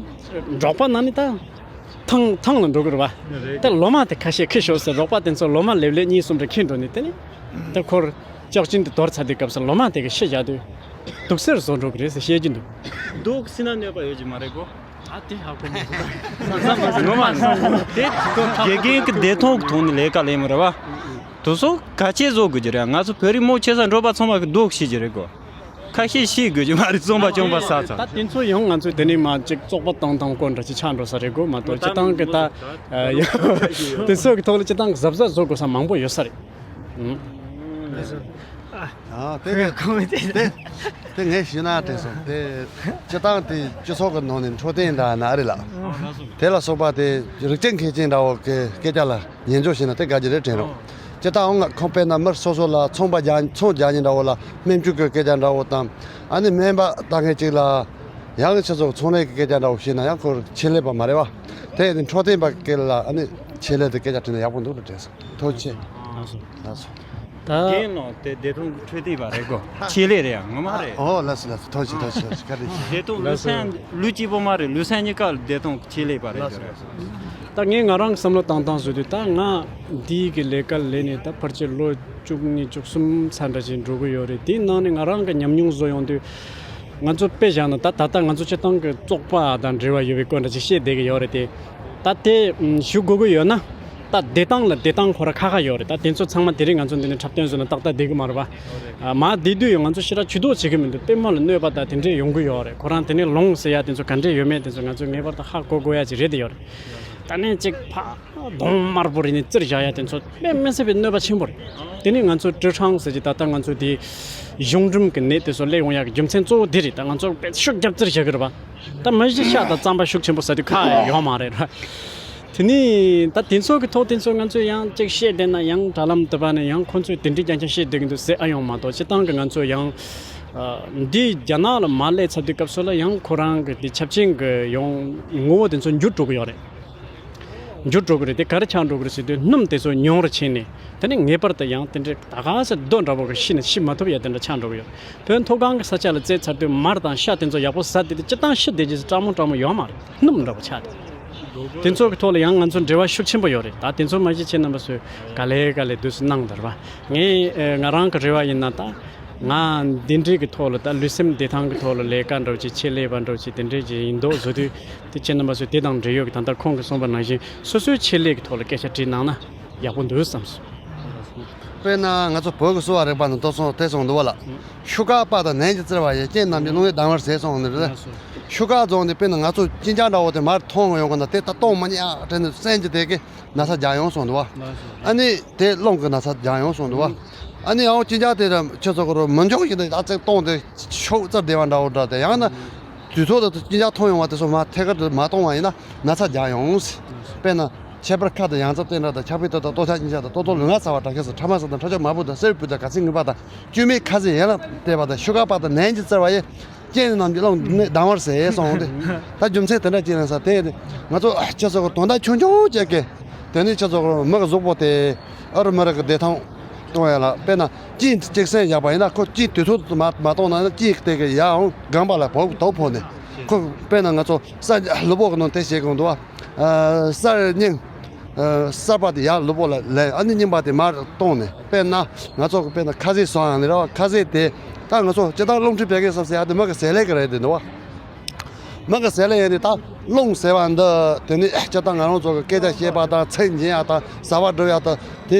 འབྲོག་པ་ནང་ནས་ད་ཐང་ཐང་ལ་འགྲོ་གི་རེད་བ། ད་ལོ་མ་དེ་ཁ་ཤས་ཁྱེར་ཤོག་ཟེར། རོགས་པ་དེ་ཚོ་ལོ་མ་ལེབ་ལེབ་གཉིས་གསུམ་རེ་ཁྱེར་འགྲོ་ནས། དེ་ནས་ད་ཁོར་ལྕགས་ཅན་དེ་དོར་ཚར་དུས་སྐབས་སུ་ལོ་མ་དེ་གི་ཕྱེ་བཞག་དུས་དུག་སེལ་བཟོ་འགྲོ་གི་རེད་ཟེར་བཤད་ཀྱི་འདུག། དུག་སེལ་ན་གནོད་པ་ཡོད་ཀྱི་མ་རེད་གོ། ཨ་དེ་ཧ་གོ་མ་སོང་། ངོ་མ་དེ་དགེ་རྒན་གྱི་བདེ་ཐང་གི་ཐོག་ནས་ལས་ཀ་ལས་མི་རེད་བ། དེ་ཚོ་ག་ཆེ་བཟོ་དགོས་ཀྱི་རེད། ང་ཚོ་བོད་རིགས་མང་ཆེ་ས་འབྲོག་པ་ཚང་མ་གི་སྡུག་ཤེས་ཀྱི་རེད་གོ། ཁ་ཤས་ཤེས་དགོས་ཀྱི་མ་རེད། རྩོམ་པ་སྐྱོང་པ་ས་ཚ། ད་དེ་ཚོ་ཡང་ང་ཚོས་དེ་ནས་མ་ཅིག་བཙོག་པ་བཏང་བཏང་སྐོར་འདྲ་ཅིག་ཆགས་འགྲོ་ས་རེད་གོ། མ་གཏོགས་སྤྱི་བཏང་གི་ད་དེ་ཚོ་གི་ཐོག་ལ་སྤྱི་བཏང་གི་གཟབ་གཟབ་བཟོ་དགོས་ས་མང་པོ་ཡོད་ས་རེད། ཨ་དེ་དེ་དེ་ངས་ཞུས་ན་དྲན་སོང་། དེ་སྤྱི་བཏང་དེ་སྤྱི་ཚོགས་ཀྱི་ནང་ནས་འཕྲོད་བསྟེན་འདྲ་ན་རེད་ལ། དེ་ལ་སོགས་པ་དེ་རིགས་གཅིག་མཁས་ཅན་འདྲ་བོ་གི་སྐད་ཆ་ལ་ཉན་འཇོག་བྱས་ན་དེ་དགའ་རྒྱུ་རེད་དྲན་རོགས། སྤྱི་བཏང་འོང་ང་ཁོང་དཔེར་ན་མི་སོ་སོ་ལ་ཚོང་པ་རྒྱག་ཚོང་རྒྱག་མཁན་འདྲ་བོ་ལ་སྨན་བཅོས་ཀྱི་སྐད་ཆ་འདྲ་བོ་དང་། ཨ་ནི་སྨན་པ་ལྟ་མཁན་གཅིག་ལ་ཡང་ཆུ་ཚོད་ཚོང་ལས་ཀྱི་སྐད་ཆ་འདྲ་བོ་བཤད་ན་ཡང་ཁོར་ཆེད་ལས་པ་མ་རེད་བ། དེ་ནི་འཕྲོད་བསྟེན་པ་སྐད་ལ་ཨ་ནི་ཆེད་ལས་དེ་སྐད་ཆ་དྲིས་ན་ཡག་པོ་འདུག་ལ་དྲན་སོང་། ཐུགས་རྗེ་ཆེ། ལགས་སོ། ལགས་སོ། ད། རྒན་ལགས་དེ་བདེ་ཐང་གི་འཕྲོད་བསྟེན་པ་རེད་གོ། ཆེད་ལས་རེད་ཡ། ངོ་མ་རེད། ཨོ་ལགས་སོ་ལགས་སོ། ཐུགས་རྗེ་ཆེ། ཐུགས་རྗེ་ཆེ། བཀའ་དྲིན་ཆེ། བདེ་ཐང་ལུས་སེམས་ལུས་གཅིག་པོ་མ་རེད། ལུས་སེམས་གཉིས་ཀ་ལ་བདེ་ཐང་གི་ཆེད་ལས་པ་རེད་ཟེར། ད་ངས་ང་རང་གི་བསམ་བློ་བཏང་སྟངས་བཟོས་དུས་ད་ང་འདི་གི་ལས་ཀ་ལས་ནས་ད་ཕལ་ཆེར་ལོ་བཅུ་གཉིས་བཅུ་གསུམ་ཚར་འདྲ་ཞིག་འགྲོ་གི་ཡོད་རེད། དེའི་ནང་ནས་ང་རང་གི་ཉམས་མྱོང་བཟོ་ཡོང་དུས། ང་ཚོ་དཔེ་བཞག་ན་ད་ད་ལྟ་ང་ཚོ་སྤྱིར་བཏང་གི་བཙོག་པ་དང་འབྲེལ་བ་ཡོད་པའི་སྐོར་འདྲ་ཅིག་བཤད་བསྡད་ཀྱི་ཡོད་རེད་དེ། ད་དེ་ཞུ་དགོས་ཀྱི་ཡོད་ན། ད་བདེ་ཐང་ལ་བདེ་ཐང་ཁོ་ར་ཁ་ཁ་ཡོད་རེད། ད་དེ་ཚོ་ཚང་མ་དེ་རིང་ང་ཚོ་འདི་ནས་འཁྲབ་སྟོན་བཟོས་ན་ཏག་ཏག་བསྡད་ཀྱི་མ་རེད་པ། ཨ་མ་བསྡད་དུས་ཡང་ང་ཚོ་ཞེ་དྲག་ཇུས་གཏོགས་བྱེད་ཀྱི་མི་འདུག་དཔེ་མ་ལ་གནོད་པ་དང་དེ་འདྲས་ཡོང་གི་ཡོད་རེད། ཁོ་རང་དེ་ནས་ལོང་ཟེར་ཡ་དེ་ཚོ་ག་འདྲས་ཡོད་མེད་དེ་ཚོ་ང་ཚོས་ངེས་པར་དུ་ཧ་གོ་དགོས་ཡ་ཅིག་རེད་དེ་ཡོད་རེད། ད་ནས་ཅིག་ཕ། གདོང་དམར་པོ་རེད་ནས་བཙིར་བཞག་ཡ་དེ་ཚོ་དཔེ་མི་སྲིད་པའི་གནོད་པ་ཆེན་པོ་རེད། དེ་ནས་ང་ཚོ་ཀྲི་ཁྲང་ཟེར་གྱི་ད་ལྟ་ང་ཚོ་དེ་གཞུང་འབྲུམ་གྱི་ནད་དེ་ཚོ་སླེབས་ཡོང་ཡག་གི་རྒྱུ་མཚན་གཙོ་བོ་དེ་རེད། ད་ང་ཚོ་དཔེ་ཤུགས་རྒྱབ་བཙིར་བཞག་གི་རེད་པ། ད་མ་གཞི་ཤ་དང་རྩམ་པ་ཤུགས་ཆེན་པོ་ཟ་དུས་ཁག་ཡོད་མ་རེད་ར། དེ་ནས་ད་དེ་ཚོ་གི་ཐོག་དེ་ཚོ་ང་ཚོས་ཡང་ཅིག་བཤད་བསྡད་ན་ཡང་དྲ་ལམ་དུ་བ་ནས་ཡང་ཁོ་ཚོས་དེ་འདྲའི་རྐྱང་རྐྱང་བཤད་བསྡད་ཀྱི་འདུག་ཟེར་ཨ་ཡོང་མ་གཏོགས་སྤྱིར་བཏང་གི་ང་ཚོ་ཡང་འདི་རྒྱ་ནག་ལ་མར་སླེབས་ཚར་དུས་སྐབས་སུ་ལ་ཡང་ཁོ་རང་གི་དེ་ཆབ་ཆེན་གྱི་ཡོང་ངོ་བོ་དེ་ཚོ་འགྱུར་འགྲོ་གི་ཡོད་རེད། འགྱུར་འགྲོ་གི་རེད། དེ་ག་རེ་ཆགས་འགྲོ་གི་རེད་ཟེར་དུས་སྣུམ་དེ་ཚོ་ཉུང་རུ་ཕྱིན་ནས་དེ་ནས་ངེས་པར་དུ་ཡང་དེ་འདྲའི་ད་ག་ས་རྡོ་འདྲ་པོ་གི་ཤི་ནས་ཤི་མ་ཐུབ་ཡ་དེ་འདྲ་ཆགས་འགྲོ་གི་ཡོད། བོད་མཐོ་སྒང་གི་ས་ཆ་ལ་བཙལ་ཚར་དུས་མར་དང་ཤ་དེ་ཚོ་ཡག་པོ་ཟ་དེ་དེ་སྤྱིར་བཏང་ཤི་བསྡད་རྒྱུ་ཟེར་སྐྲག་མོ་སྐྲག་མོ་ཡོད་མ་རེད། སྣུམ་འདྲ་པོ་ཆགས་དེ། དེ་ཚོ་གི་ཐོག་ལ་ཡང་ང་ཚོ་འབྲེལ་བ་ཤུགས་ཆེན་པོ་ཡོད་རེད། ད་དེ་ཚོ་མ་གཞི་ཁྱེད་རྣམ་པ་ཚོས་ག་ལེ་ག་ལེ་དུས་སུ་གནང་དར་བ། ངས་ཨེ་ང་རང་གི་རེ་བ་ཡིན་ན་ད། ང་འདི་འདྲའི་གི་ཐོག་ལ་ད་ལུས་སེམས་བདེ་ཐང་གི་ཐོག་ལ་ལས་ཀ་འདྲ་བོ་ཅིག་ཆེད་ལས་པ་འདྲ་བོ་ཅིག་དེ་འདྲའི་ཅིག་ཡིན་མདོག་བཟོ་དུས་དེ་ཁྱེད་རྣམ་པ་ཚོས་དེ་དང་འབྲེལ་ཡོད་ཀྱི་ད་ལྟ་ཁོང་གིས་གསུངས་པ་ནང་བཞིན་སོ་སོའི་ཆེད་ལས་ཀྱི་ཐོག་ལ་སྐད་ཆ་དྲིས་གནང་ན་ཡག་པོ་འདུག་བསམ་སོང་། དཔེར་ན་ང་ཚོ་བོད་ཀྱི་གསོ་བ་རིག་པ་ནང་དུ་སོང་དེ་སོང་འདུག་བ་ལ། ཤུགས་དཀར་པ་དང་ནན་གྱིས་བཙིར་བ་ཡི་རྐྱེན་རྣམས་ཀྱིས་རླུང་ཡི་ལྡང་བར་ཟད་སོང་ནི་རེད། ཤུགས་དཀར་རྫོང་དེ་དཔེར་ན་ང་ཚོ་གཅིན་སྐྱག་འདྲ་བོ་དེ་མར་མཐོང་ཡོང་གི་ན་དེ་ད་གཏོང་མི་ཉག་དྲན་ནས་སེམས་ཀྱི་དེ་གི་ན་ཚ་རྒྱག་ཡོང་སོང་འདུག་བ། ཨ་ནི་དེ་རླུང་གི་ན་ཚ་རྒྱག་ཡོང་སོང་འདུག་བ། ཨ་ནི་ཡང་གཅིན་སྐྱག་དེ་ཁྱེད་ཚོ་གོ་རོ་མི་འཇོག་ཡིན་ན་ཨ་ཙེག་གཏོང་དེ་ཤོག་རྩར་བདེ་བ་འདྲ་བོ་འདྲ་དེ་ཡང་ན་དུས་ཐོག་ཏུ་གཅིན་སྐྱག་འཐུང་ཡོང་བ་དེ་ཚོ་མ་ཐད་ཀར་དུ་མ་གཏོང་བ་ཡིན་ན་ན་ཚ་རྒྱག་ཡོང་། དཔེར་ན་ཁྱད་པར་ཁ་དང་ཡང་རྩ་བསྟན་དགྲ་དང་ཆགས་པའི་ལྟོ་དང་ལྟོ་ཆག་གཉིས་ཆག་དང་ལྟོ་ལྟོ་ལུས་ངག་ཚ་བ་དྲག་ཤས་སུ་ཕྲ་མ་ས་དང་ཁྲ་ཆོག་མ་བུ་དང་གསེར་བུ་དང་ག་ཚིག་ངུས་པ་དང་བཅོས་མའི་ཁ་ཟས་ཡན་ལ་བལྟས་པ་དང་ཤུ་ག་པ་དང་ནན་གྱིས་བཙིར་བ་ཡི། རྐྱེན་རྣམས་ཀྱིས་རླུང་ནད་ལྡང་བར་ཟད་སོང་སྟེ། ད་རྒྱུ་མཚན་དེ་འདྲ་ཅིག་ཡིན་ས་དེ་ང་ཚོ་ཁྱེད་ཚོ་གི་དོན་དག་ཆུང་ཆུང་ཅིག་གི་དེ་ནི་ཁྱེད་ཚོ་གི་མི་གི་གཟུགས་པོ་དེ་ཨ་རུ་མི་རུ་གི་བདེ་ཐང་གཏོང་ཡ་ལ་དཔེར་ན་གཅིན་གཅིག་སེམས་བཞག་པ་ཡིན་ན་ཁོ་གཅིན་དུས་ཚོད་དུ་མ་མ་གཏོང་ན་གཅིན་དེ་གི་ཡའང་སྒང་པ་ལ་བོག་དོག་ཕོག་ནས་ཁོ་དཔེར་ན་ང་ཚོ་ས་ལུས་པོ་གི་ནང་དེ་བྱེད་གི་འདུག་བ། ཨ་གསར་རྙིང་། གསར་པ་དེ་ཡར་ལུས་པོ་ལ་ལེན། ཨ་ནི་རྙིང་པ་དེ་མར་གཏོང་ནས་དཔེར་ན་ང་ཚོ་གི་དཔེར་ན་ཁ་ཟས་བཟོ་ཡང་ནི་ར་བ་ཁ་ཟས་དེ་ད་ང་ཚོ་སྤྱིར་བཏང་རླུང་མཁྲིས་བད་ཀན་གསུམ་ཟེར་ཡ་དེ་མི་གི་ཟས་ལས་གི་རེད་དེ་འདུག་བ། མི་གི་ཟས་ལས་ཡིན་དེ་ད་རླུང་ཟེར་བ་འདི་དེ་ནི་སྤྱིར་བཏང་ང་རང་ཚོ་གི་སྐད་ཆ་བཤད་པ་དང་ཚིག་འབྱིན་ཡ་དང་ཟ་བ་སྒྲུབ་ཡ་དང་དེ་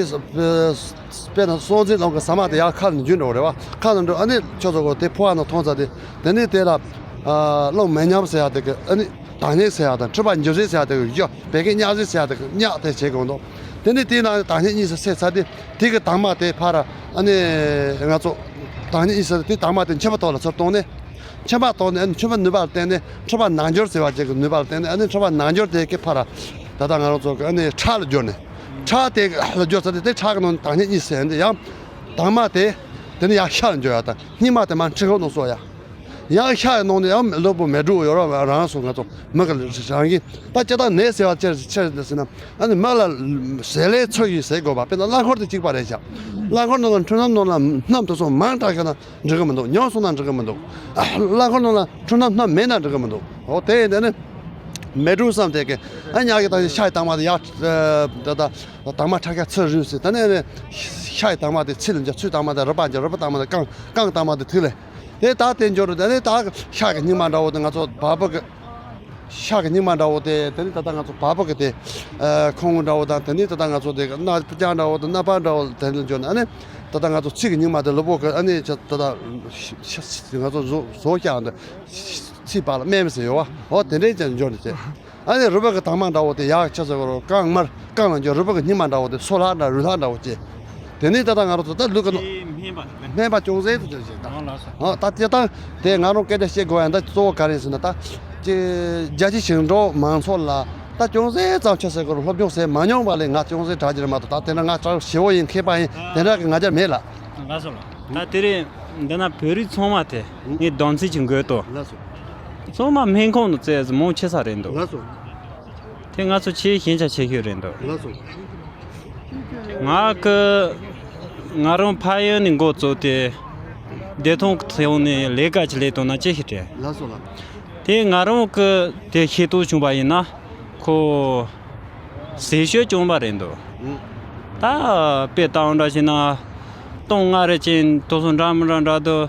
དཔེར་ན་སྲོག་འཛིན་རླུང་གི་ཟ་མ་དེ་ཡར་ཁ་ལ་འཇུ་འགྲོ་རེད་བ། ཁ་ལ་འགྲོ་ཨ་ནི་ཁྱོད་ཚོ་གི་དེ་ཕོ་བ་ནང་མཐོང་ཚ་དེ་དེ་ནི་དེ་ལ་རླུང་མེ་མཉམ་ཟེར་ཡ་དེ་གི་ཨ་ནི། དྭངས་སྙིགས་ཟེར་ཡག་དང་མཁྲིས་པ་འཇིབ་རྩིས་ཟེར་ཡག་དེ་གི་གཞི་བད་ཀན་མཉག་རྩིས་ཟེར་ཡག་དེ་གི་མཉག་དེ་བྱེད་དགོས་འདུག་དེ་ནས་དེའི་ནང་ནས་དྭངས་སྙིགས་གཉིས་སུ་བསྲེས་ཚར་དུས་དེ་གི་དྭངས་མ་དེ་ཕར་ཨ་ནི་ང་ཚོ་དྭངས་སྙིགས་གཉིས་སུ་དེ་དྭངས་མ་དེ་མཆིན་པ་ཐོག་ལ་ཚུར་གཏོང་ནས་མཆིན་པ་གཏོང་ནས་ཨ་ནི་མཆིན་པ་ནུས་པ་ལ་བརྟེན་ནས་མཁྲིས་པ་ནང་སྦྱོར་ཟེར་བ་ཅིག་གི་ནུས་པ་ལ་བརྟེན་ནས་ཨ་ནི་མཁྲིས་པ་ནང་སྦྱོར་དེ་གི་ཕར་ད་ལྟ་ང་རང་ཚོ་གི་ཨ་ནི་ཁྲག་ལ་སྦྱོར་ནས་ཁྲག་དེ་ལ་སྦྱོར་ཚར་དུས་དེ་ཁྲག་གི་ནང་ནས་དྭངས་སྙིགས་གཉིས་སུ་ཡིན་དུས་ཡང་དྭངས་མ་དེ་དེ་ནས་ཡང་ཤ་ལ་འཇོག་ཡག་དང་སྙིགས་མ་དེ་མར་མཁྲིས་ཁང་ནང་གསོ་ཡག་ཡང་ཤ་ཡི་ནང་ནས་ཡང་གློ་བུར་མེ་འབྲུག་ཡོད་ར་རང་སོ་ང་ཚོ་མི་གི་རང་གི་ད་ལྕགས་ཐག་ནད་ཟེར་བ་ཅི་ཅི་ཟེར་ན་ཨ་ནི་མི་ལ་ཟས་ལས་ཚོད་ཀྱིས་ཟས་དགོས་པ་དཔེར་ན་རླངས་འཁོར་དེ་གཅིག་པ་རེད་ཤག་རླངས་འཁོར་ནང་ལ་འཕྲུལ་སྣམ་ནང་ལ་སྣམ་དེ་ཚོ་མང་དྲགས་ཤག་ན་འགྲིག་གི་མི་འདུག་ཉུང་སོང་ན་འགྲིག་གི་མི་འདུག་རླངས་འཁོར་ནང་ལ་འཕྲུལ་སྣམ་སྣམ་མེད་ན་འགྲིག་གི་མི་འདུག་འོ་དེ་ཡིན་དེ་ནི་མེ་འབྲུག་བསམ་དེ་གི་ཨ་ཉག་གི་ད་ཤ་ཡི་དྭངས་མ་དེ་ཡག་ད་ད་དྭངས་མ་ཁྲག་ཁ་ཚུར་རུལ་སྲིད་ད་ནི་ཤ་ཡི་དྭངས་མ་དེ་ཚིལ་ལ་འཇོག་ཚིལ་དྭངས་མ་དེ་རུས་པ་འཇོག་རུས་པ་དྭངས་མ་དེ་རྐང་རྐང་དྭངས་མ་དེ་ཐིག་ལེ། དེ་ད་དེ་འབྱོར་རུ་དེ་ནས་ད་ཤ་གི་སྙིགས་མ་འདྲ་བོ་དེ་ང་ཚོ་བ་སྤུ་གི་ཤ་གི་སྙིགས་མ་འདྲ་བོ་དེ་དེ་ནས་ད་ལྟ་ང་ཚོ་བ་སྤུ་གི་དེ་ཁོང་འདྲ་བོ་དང་དེ་ནས་ད་ལྟ་ང་ཚོ་དེ་སྣ་རྐྱང་འདྲ་བོ་དང་སྣ་པ་འདྲ་བོ་དེ་ནས་འབྱོར་ནས་ཨ་ནི་ད་ལྟ་ང་ཚོ་ཚིལ་གི་སྙིགས་མ་དེ་ལུས་པོ་གི་ཨ་ནི་ད་ལྟ་ང་ཚོ་བཟོ་བཟོ་ཤག་འདི་ཚིལ་བ་ལ་སྨན་ཟེར་ཡོད་བ་འོ་དེ་འདྲས་ཀྱང་འབྱོར་ནས་བྱས། ཨ་ནི་རུས་པ་གི་དྭངས་མ་འདྲ་བོ་དེ་ཡག་ཆ་ཟེར་གོ་རོ་རྐང་མར་རྐང་ལ་འཇོག་རུས་པ་གི་སྙིགས་མ་འདྲ་བོ་དེ་སོ་ལྷག་འདྲ་རུས་ལྷག་འདྲ་བོ་བྱས། དེ་ནས་ད་ལྟ་ང་རང་ཚོ་ད་ལུས་ཀྱི་ནང་དེ་སྨན་པ་སྨན་པ་ཅུང་ཟད་དུ་འཇོག་བྱས་ད། ཨོ་ལགས་སོ། ཨོ་ད་སྤྱིར་བཏང་དེ་ང་རང་སྐད་ཆ་བཤད་དགོས་ཡ་ད་གཙོ་བོ་ག་རེ་ཟེར་ན་ད་ཅི་རྒྱ་ཆེ་ཞིང་འབྲོག་མང་ཚོགས་ལ་ད་ཅུང་ཟད་ཙམ་ཆ་ཟེར་གོ་རོ་སློབ་སྦྱོང་ཟེར་མ་མྱོང་བ་ལས་ང་ཅུང་ཟད་དྲག་རྒྱུ་རེད་མ་གཏོགས་ད་དེ་འདྲ་ང་ཅང་ཞེ་བོ་ཡིན་མཁས་པ་ཡིན་དེ་འདྲ་གི་ང་རྒྱ་མེད་ལ། ལགས་སོ་ལགས། ད་དེ་རིང་འདི་ན་བོད་རིགས་ཚང་མ་དེ་ངས་སྡོམ་ཚིག་ཅིག་འགོད་དོ། ལགས་སོ། ཚང་མ་སྨན་ཁང་དུ་བཙལ་ཟེར་མང་ཆེ་ས་རེད་འདུག་ལགས་སོ། དེ་ང་ཚོ་ཆེས་ཞན་ཆ་ཆེ་ཤོས་རེད་འདུག་ལགས་སོ། ང་གི་ང་རང་ཕ་ཡུལ་ནས་འགོ་བཙུགས་ཏེ་བདེ་ཐང་གི་ཐོག་ནས་ལས་ཀ་ཅིག་ལས་ཐུབ་ན་ཅི་ཞིག་རེད། ལགས་སོ་ལགས། དེ་ང་རང་གི་དེ་ཤེས་རྟོགས་བྱུང་བ་ཡིན་ན་ཁོ། ཟས་སྤྱོད་སྐྱོན་པ་རེད་འདུག་ཨུ། ད་དཔེ་བཏང་འདྲ་བྱས་ན་སྟོང་ལྔ་རེ་ཅན་དུ་སོང་འདྲ་མི་འདྲ་འདྲ་དུ་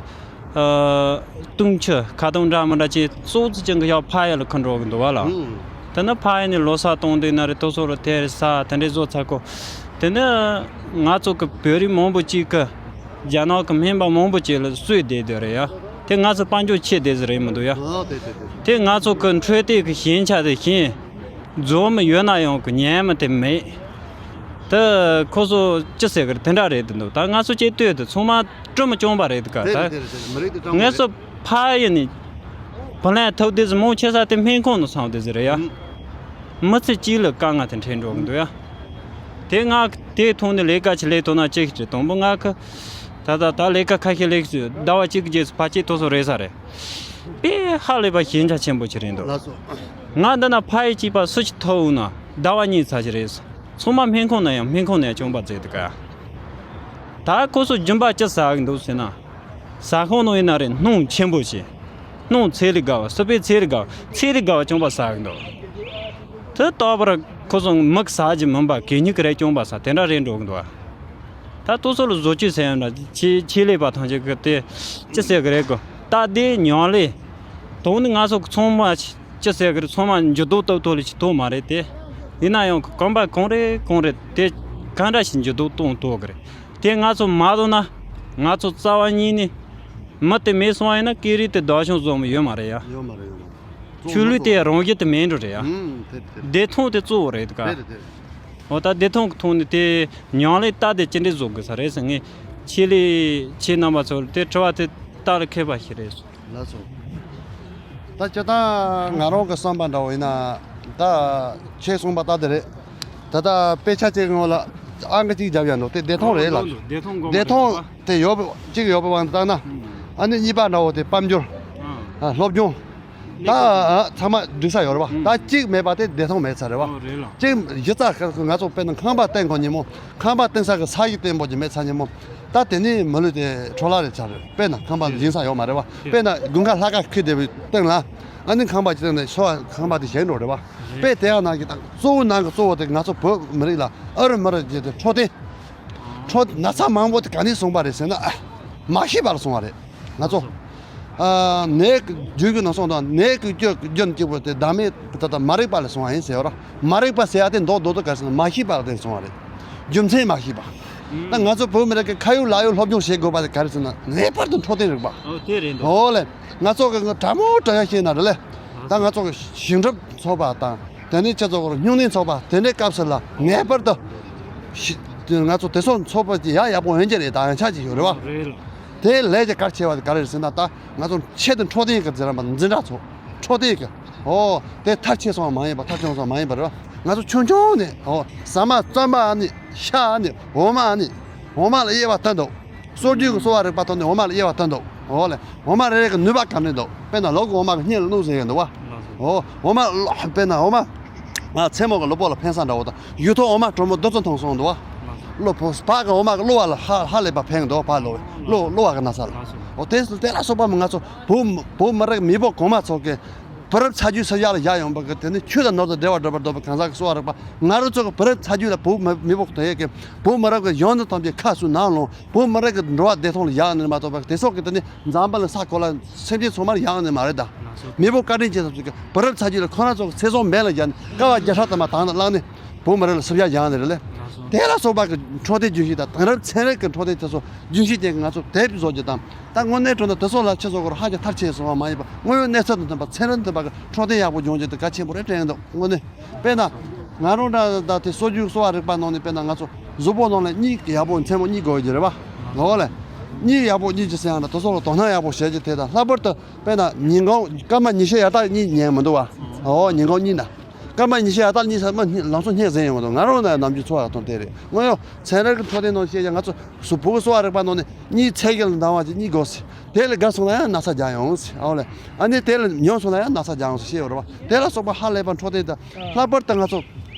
ཨ། བཏུང་ཆུ་ཁ་ཏོན་འདྲ་མི་འདྲ་ཅིག་གཙོ་བོ་ཅན་གྱི་ཡག་ཕ་ཡུལ་ལ་ཁུར་འགྲོ་གི་འདུག་བ་ལ། ཨང་། དེ་ནི་ཕ་ཡུལ་ནས་ལོ་གསར་གཏོང་དུས་ན་རེ་དེ་ཚོ་རུ་དེ་རེ་ས་དེ་འདྲའི་བཟོ་ཚར་གོ། དེ་ནི་ང་ཚོ་གི་བོད་རིགས་མང་པོ་ཅིག་གི་རྒྱ་ནག་གི་སྨན་པ་མང་པོ་ཅིག་ལ་གསོས་བསྡད་དེ་རེད་ཡ། དེ་ང་ཚོ་དཔལ་འབྱོར་ཆེ་བསྡད་ཟེར་རེད་མི་འདུག་ཡ། ཨ། དེ་དེ་དེ། དེ་ང་ཚོ་གི་འཕྲོད་བསྟེན་གི་ཞན་ཆ་དེ་ཞན། འཛོམས་ཡོད་ན་ཡང་གི་ཉན་མི་དེ་མེད། ད་ཁོ་ཚོ་ཅི་ཟེར་གི་རེད། དེ་འདྲ་རེད་དེ་འདུག་ད་ང་ཚོ་ཅིག་ལྟོས་དེ་ཚང་མ་སྤྲོ་མི་སྐྱོང་པ་རེད་དེ་ག། དེ་ད་རེད་དེ་རེད་དེ་རེད། མི་རིགས་དེ་ཚང་མ་ངས་རེད། སོ་ཕ་ཡི་ནི་བུ་ལན་ཐུབ་དེ་ཟི་མོ་ཆེ་ས་དེ་སྨན་ཁང་དུ་སོང་དེ་ཟི་རེད་ཡ། ཨང་། མི་ཚེ་གཅིག་ལ་དཀའ་ངལ་དེ་འཕྲད་འགྲོ་གི་འདུག་ཡ། དེ་ང་དེ་མཐོང་ནས་ལས་ཀ་ཅིག་ལས་ཐུབ་ན་ཅིག་ཅིག་དང་པོ་ང་གི་ད་ད་ད་ལས་ཀ་ཁ་ཤས་ལས་ཀ་ཟླ་བ་གཅིག་གི་རྗེས་སུ་ཕལ་ཆེར་དེ་ཚོ་རེད་ས་རེད། དཔེ་ཧ་ལས་པ་ཞན་ཆ་ཆེན་པོ་ཅིག་རེད་འདུག་ལགས་སོ། ང་འདི་ན་ཕ་ཡུལ་གཅིག་པ་སུ་ཞིག་ཐོབ་འོང་ན་ཟླ་བ་གཉིས་ཚར་ཞིག་རེད། ཚང་མ་སྨན་ཁང་ན་ཡང་སྨན་ཁང་ནས་བྱུང་པ་བཙལ་འདུག་ག། ད་ཁོ་ཚོ་རྒྱུན་པ་ཅི་ཟ་གི་འདུག་ཟེར་ན། ཟ་ཁང་ནང་ཡིན་ན་རེད། སྣུམ་ཆེན་པོ་བྱས། སྣུམ་ཚལ་ལས་དགའ་བ། སི་པན་ཚལ་ལས་དགའ་བ། ཚལ་ལས་དགའ་བ་བྱུང་པ་ཟ་གི་འདུག་དེ་ལྟ་བུར་ཁོ་ཚོ་མི་གི་ཟ་རྒྱུ་མིན་པ་གད་སྙིགས་རེ་བྱུང་པ་ཟ་དེ་འདྲ་རེད་འགྲོ་གི་འདུག་བ། ད་ལྟོ་ཚོ་ལ་བཟོ་བཅོས་ཟེར་ཡང་འདྲ། ཆེད་ཆེད་ལས་པ་ཐམས་ཅད་ཀྱི་དེ་ཅི་ཟེར་གི་རེད་གོ། སྟབས་བདེ་ཉམས་ལེན། དོན་ནི་ང་ཚོ་ཚང་མ་ཅི་ཟེར་གི་རེད། ཚང་མ་འགྱུར་ལྡོག་ཏོག་ཏོག་ལས་ཅི་ཐོག་མ་རེད་དེ། ཡིན་ན་ཡང་གོམ་པ་གང་རེ་གང་རེ་དེ་གང་འདྲ་ཞིག་འགྱུར་ལྡོག་གཏོང་ཐུབ་གི་རེད། དེ་ང་ཚོ་མ་བཟོ་ན་ང་ཚོ་རྩ་བ་ཉིད་ནས་མི་དེ་མེད་སོང་བ་ཡིན་ན་སྐད་རིགས་དེ་བདག་སྐྱོང་བཟོ་མི་ཡོད་མ་རེད་ཡ། ཡོད་མ་རེད་ཡོད་མ་རེད། ཆོས་ལུགས་དེ་རང་བཞིན་དུ་མེད་འགྲོ་རེད་ཡ། ཨུམ། དེ་རེད་དེ་རེད། བདེ་ཐང་དེ་གཙོ་བོ་རེད་ཀ། དེ་རེད་དེ་རེད། འོ་ད་བདེ་ཐང་གི་ཐོག་ནས་དེ་ཉམས་ལེན་ལྟ་དེ་ཅི་འདྲས་བཟོ་དགོས་ས་རེད་ཟེར། ངས་ཆེད་ལས་ཆེད་རྣམ་པ་ཚོར་དེ་དྲི་བ་དེ་ལྟ་ལ་མཁས་པ་ཞིག་རེད་སོང་། ལགས་སོ། ད་སྤྱིར་བཏང་ང་རང་གི་བསམ་པ་འདྲ་བོ་ཡིན་ན། ད་ཁྱེད་གསུངས་པ་ལྟ་དེ་རེད། ད་ལྟ་དཔེ་ཆ་གཅིག་སྔོན་ལ་ཨང་ཀི་གཅིག་བརྒྱབ་ཡ་འདུག་དེ་བདེ་ཐང་རེད་ལ། བདེ་ཐང་དགོངས་པ་བདེ་ཐང་རེད་པ། དེ་ཡོད་པ་གཅིག་ཡོད་པའི་དབང་དུ་བཏང་ན། ཨུམ། ཨ་ནི་གཉིས་པ་འདྲ་བོ་དེ་དཔལ་འབྱོར། ཨ། ཨ། སློབ་སྦྱོང་། ད་ཚང་མ་འགྲིག་ས་ཡོད་རེད་བ། ཨུམ། ད་གཅིག་མེད་པ་དེ་བདེ་ཐང་མེད་ས་རེད་བ། ཨོ་རེད་ལ། གཅིག་གཞི་རྩ་ཁ་ང་ཚོ་དཔེར་ན་ཁང་པ་བཏིང་གོ་ཉིན་མོ། ཁང་པ་བཏིང་ས་གི་ས་ཡིག་བརྟན་པོ་ཅིག་མེད་ཚར་ཉིན་མོ། ད་དེ་ནི་མི་ལུས་དེ་འཕྲོ་བརླག་རེད་ཆགས་རེད། དཔེར་ན་ཁང་པ་འགྲིག་ས་ཡོད་མ་རེད་བ། དཔེར་ན་དགུན་ཁ་ལྷག་དཀར་ཁུལ་དེ་བཏིང་ལ། ཨ་ནི་ཁང་པ་ཅིག་བཏིང་ནས་ཤོར་བ་ཁང་པ་དེ་ཞན་འགྲོ་རེད་བ། དཔེ་དེ་ཡང་ནང་གི་ད་གཙོ་བོ་ནང་གི་གཙོ་བོ་དེ་ང་ཚོ་བོད་མི་རིགས་ལ་ཨ་རི་མི་རིགས་ཀྱི་དེ་འཕྲོད་བསྟེན། འཕྲོད་ན་ཚ་མང་པོ་དེ་ག་ནས་སོང་པ་རེད་ཟེར་ན། མ་ཤེས་པར་སོང་བ་རེད། ང་ཚོ། ཨ། ནད་ཀྱི་རྒྱུ་གི་ནང་སོང་དང་ནད་ཀྱི་རྒྱུ་རྒྱུ་གཅིག་པོ་དེ་བདག་མེད་ད་ལྟ་མ་རིག་པ་ལས་སོང་བ་ཡིན་ཟེར་བ་ར། མ་རིག་པ་ཟེར་ཡ་དེ་མདོ་མདོ་དོ་ག་ཟེར་ན་མ་ཤེས་པ་ལ་དེ་སོང་བ་རེད། རྒྱུ་མཚན་མ་ཤེས་པ། ད་ང་ཚོ་བོད་མི་རིགས་ཀྱི་ཁ་ཡོད་ལག་ཡོད་སློབ་སྦྱོང་བྱེད་དགོས་པ་དེ་ག་རེ་ཟེར་ན་ངེས་པར་དུ་འཕྲོད་བསྟེན་རིག་པ། ཨོ་དེ་རེད་འདུག་ཨོ་ལེ། ང་ཚོ་གི་དྲང་མོ་དྲང་ཡ་བཤད་ན་རེད་ལེ། ད་ང་ཚོ་གི་ཞིང་སྒྲུབ་ཚོགས་པ་དང་དེ་ནས་ཁྱེད་ཚོ་གི་སྨྱུང་གནས་ཚོགས་པ་དེ་འདྲའི་སྐབས་སུ་ལ་ངེས་པར་དུ་ཤི་ང་ཚོ་དེ་ཚོ་ཚོགས་པ་ཅིག་ཡག་ཡག་པོ་ཡོང་གི་རེད། ད་ཡང་ཆ་ཅིག་ཡོད་རེད་བ། རེད་ལ། དེ་ལས་ཀྱི་གལ་ཆེ་བ་དེ་ག་རེ་རེད་ཟེར་ན། ད་ང་ཚོ་ཆེད་དུ་འཕྲོད་བསྟེན་གྱི་འཛིན་ར་འཛིན་གྲྭ་ཚོ་འཕྲོད་བསྟེན་གྱི། ཨོ་དེ་མཐར་ཕྱིན་སོང་བ་མ་ཡིན་པ། མཐར་ཕྱིན་སོང་བ་མ་ཡིན་པ་རེད་བ། ང་ཚོ་ཆུང་ཆུང་ནས་ཨོ་ཟ་མ་རྩམ་པ་ཨ་ནི་ཤ་ཨ་ནི་འོ་མ་ཨ་ནི་འོ་མ་ལ་དབྱེ་བ་བསྟན་འདུག་སྲོལ་རྒྱུན་གྱི་གསོ་བ་རིག་པ་ཐོག་ནས་འོ་མ་ལ་དབྱེ་བ་བསྟན་འདུག་འོ་ལེ། འོ་མ་རེ་རེ་གི་ནུས་པ་ག་འདྲ་འདུག་དཔེར་ན་ལོ་གི་འོ་མ་གི་སྙིང་ལ་བླུགས་ཟེར་གྱི་འདུག་བ། ལགས་སོ། འོ་འོ་མ་ལོ་དཔེར་ན་འོ་མ། ང་མཚན་མོ་གི་གློ་བུར་ལ་ཕན་ས་འདྲ་བོ་དང་ཡུལ་ཐོག་འོ་མ་གྲོ་མོ་རྡུལ་ཙམ་འཐུང་སོང་འདུག་བ། ལགས་སོ། གློ་བུར་བག་གི་འོ་མ་གི་གློ་བ་ལ་ཧ་ཧ་ལས་པ་ཕན་གི་འདུག་བ། ལོ་གློ་གློ་བ་གི་ན་ཚ་ལ། ལགས་སོ། འོ་དེ་དེ་ལ་སོགས་པ་ང་ཚོ་བོད་བོད་མི་རིགས་མེས་པོ་གོང་མ་ཚོ་གི་བུ་རབས་ཚ་རྒྱུད་ཚ་རྒྱུད་ལ་བཞག་ཡོང་པ་གི་དེ་ནི་ཆོས་དང་ནོར་དང་འབྲེལ་བ་འགྲོ་བར་འདོད་པའི་གང་ཟག་གི་གསོ་བ་རིག་པ། ང་རང་ཚོ་གི་བུ་རབས་ཚ་རྒྱུད་ལ་བོད་མི་མི་བོ་དེ་ཡས་ཀྱི་བོད་མི་རབས་ཀྱི་ཡོངས་འཛིན་ཐམས་ཅད་ཁ་ཟུར་ནང་ལོང་བོད་མི་རབས་ཀྱི་འགྲོ་བ་བདེ་ཐང་ལ་ཡག་ནི་མ་གཏོགས་པ་དེ་སོགས་ཀྱི་དེ་ནི་འཛམ་བུ་གླིང་ས་གོ་ལ་སེམས་ཅན་ཚང་མར་ཡག་ནི་མ་རེད་ད། མི་བོ་བཀའ་དྲིན་ཅན་ཐམས་ཅད་ཀྱི་བུ་རབས་ཚ་རྒྱུད་ལ་ཁོ་རང་ཚོ་གི་ཚེ་སྲོག་འབེན་ལ་བརྒྱབ་ནས་ཀ་བ་བརྒྱ་ཕྲག་དུ་མ་དང་དུ་བླངས་ནས་བོད་མི་རབས་ལ་སྲུབ་ཡག་ཡག་ནི་རེད་ལེ། དེ་ལ་སོགས་པ་གི་འཕྲོད་བསྟེན་རྒྱུན་ཤེས་དང་དེང་རབས་ཚན་རིག་གི་འཕྲོད་བསྟེན་དེ་ཚོ་རྒྱུན་ཤེས་ཅན་གྱི་ང་ཚོ་དེབ་བཟོ་རྒྱུ་དང་། ད་དངོས་གནས་དྲང་གནས་དེ་ཚོ་ལ་ཁྱེད་ཚོ་གོ་ར་ཧ་ཅང་མཐར་ཕྱིན་སོང་བ་མ་ཡིན་པ། དངོས་ཡོད་གནས་ཚུལ་དང་མཐུན་པ་ཚན་རིག་མཐུན་པ་གི་འཕྲོད་བསྟེན་ཡག་པོ་སྦྱོང་རྒྱུ་དེ་གལ་ཆེན་པོ་རེད་དྲན་འདུག་དངོས་གནས། དཔེར་ན། ང་རང་འདྲ་ད་དེ་སྲོལ་རྒྱུན་གསོ་བ་རིག་པ་ནང་ནས་དཔེར་ན་ང་ཚོ་གཟུགས་པོ་ནང་ལ་གཉིད་ཡག་པོ་མཚན་མོ་གཉིད་དགོས་ཀྱི་རེད་པ། འོ་ལེ། གཉིད་ཡག་པོ་གཉིད་ཅི་ཟེར་ཡང་ན་དེ་ཚོ་ལ་དོ་སྣང་ཡག་པོ་བྱེད་ཀྱི་དེ་དང་ལྷག་པར་དུ་དཔེར་ན་ཉིན་གུང་སྐར་མ་ཉི་ཤུ་ཡར་ལྟ་གཉིད་ཉལ་མི་འདུག་བ། འོ་ཉིན་གུང་གཉིད་ན། སྐར་མ་ཉི་ཤུ་ཡར་ལྟ་གཉིད་ཟེར་མ་ལམ་སང་སྙེག་ཟིན་ཡོང་མི་འདུག་ང་རང་ན་ནམ་རྒྱུན་འཚོ་བ་དང་དེ་རེད། དངོས་ཡོད་ཚན་རིག་གི་འཕྲོད་བསྟེན་ནང་བཤད་ཀྱང་ང་ཚོ་སུ་བུ་གུ་གསོ་བ་རིག་པ་ནང་ནས་གཉིད་ཚད་གཞི་ལ་འདང་བ་ཅིག་གཉིད་དགོས་ཟེར། དེ་ལས་བརྒལ་སོང་ན་ཡང་ན་ཚ་རྒྱག་ཡོང་ཟེར། འོ་ལེ། ཨ་ནི་དེ་ལས་ཉུང་སོང་ན་ཡང་ན་ཚ་རྒྱག་ཡོང་ཟེར་བཤད་ཡོད་རེད་བ། དེ་ལ་སོགས་པ་ཧ་ལས་པ་འཕྲོད་བསྟེན་དང་། ལྷག་པར་དུ་ང་ཚོ་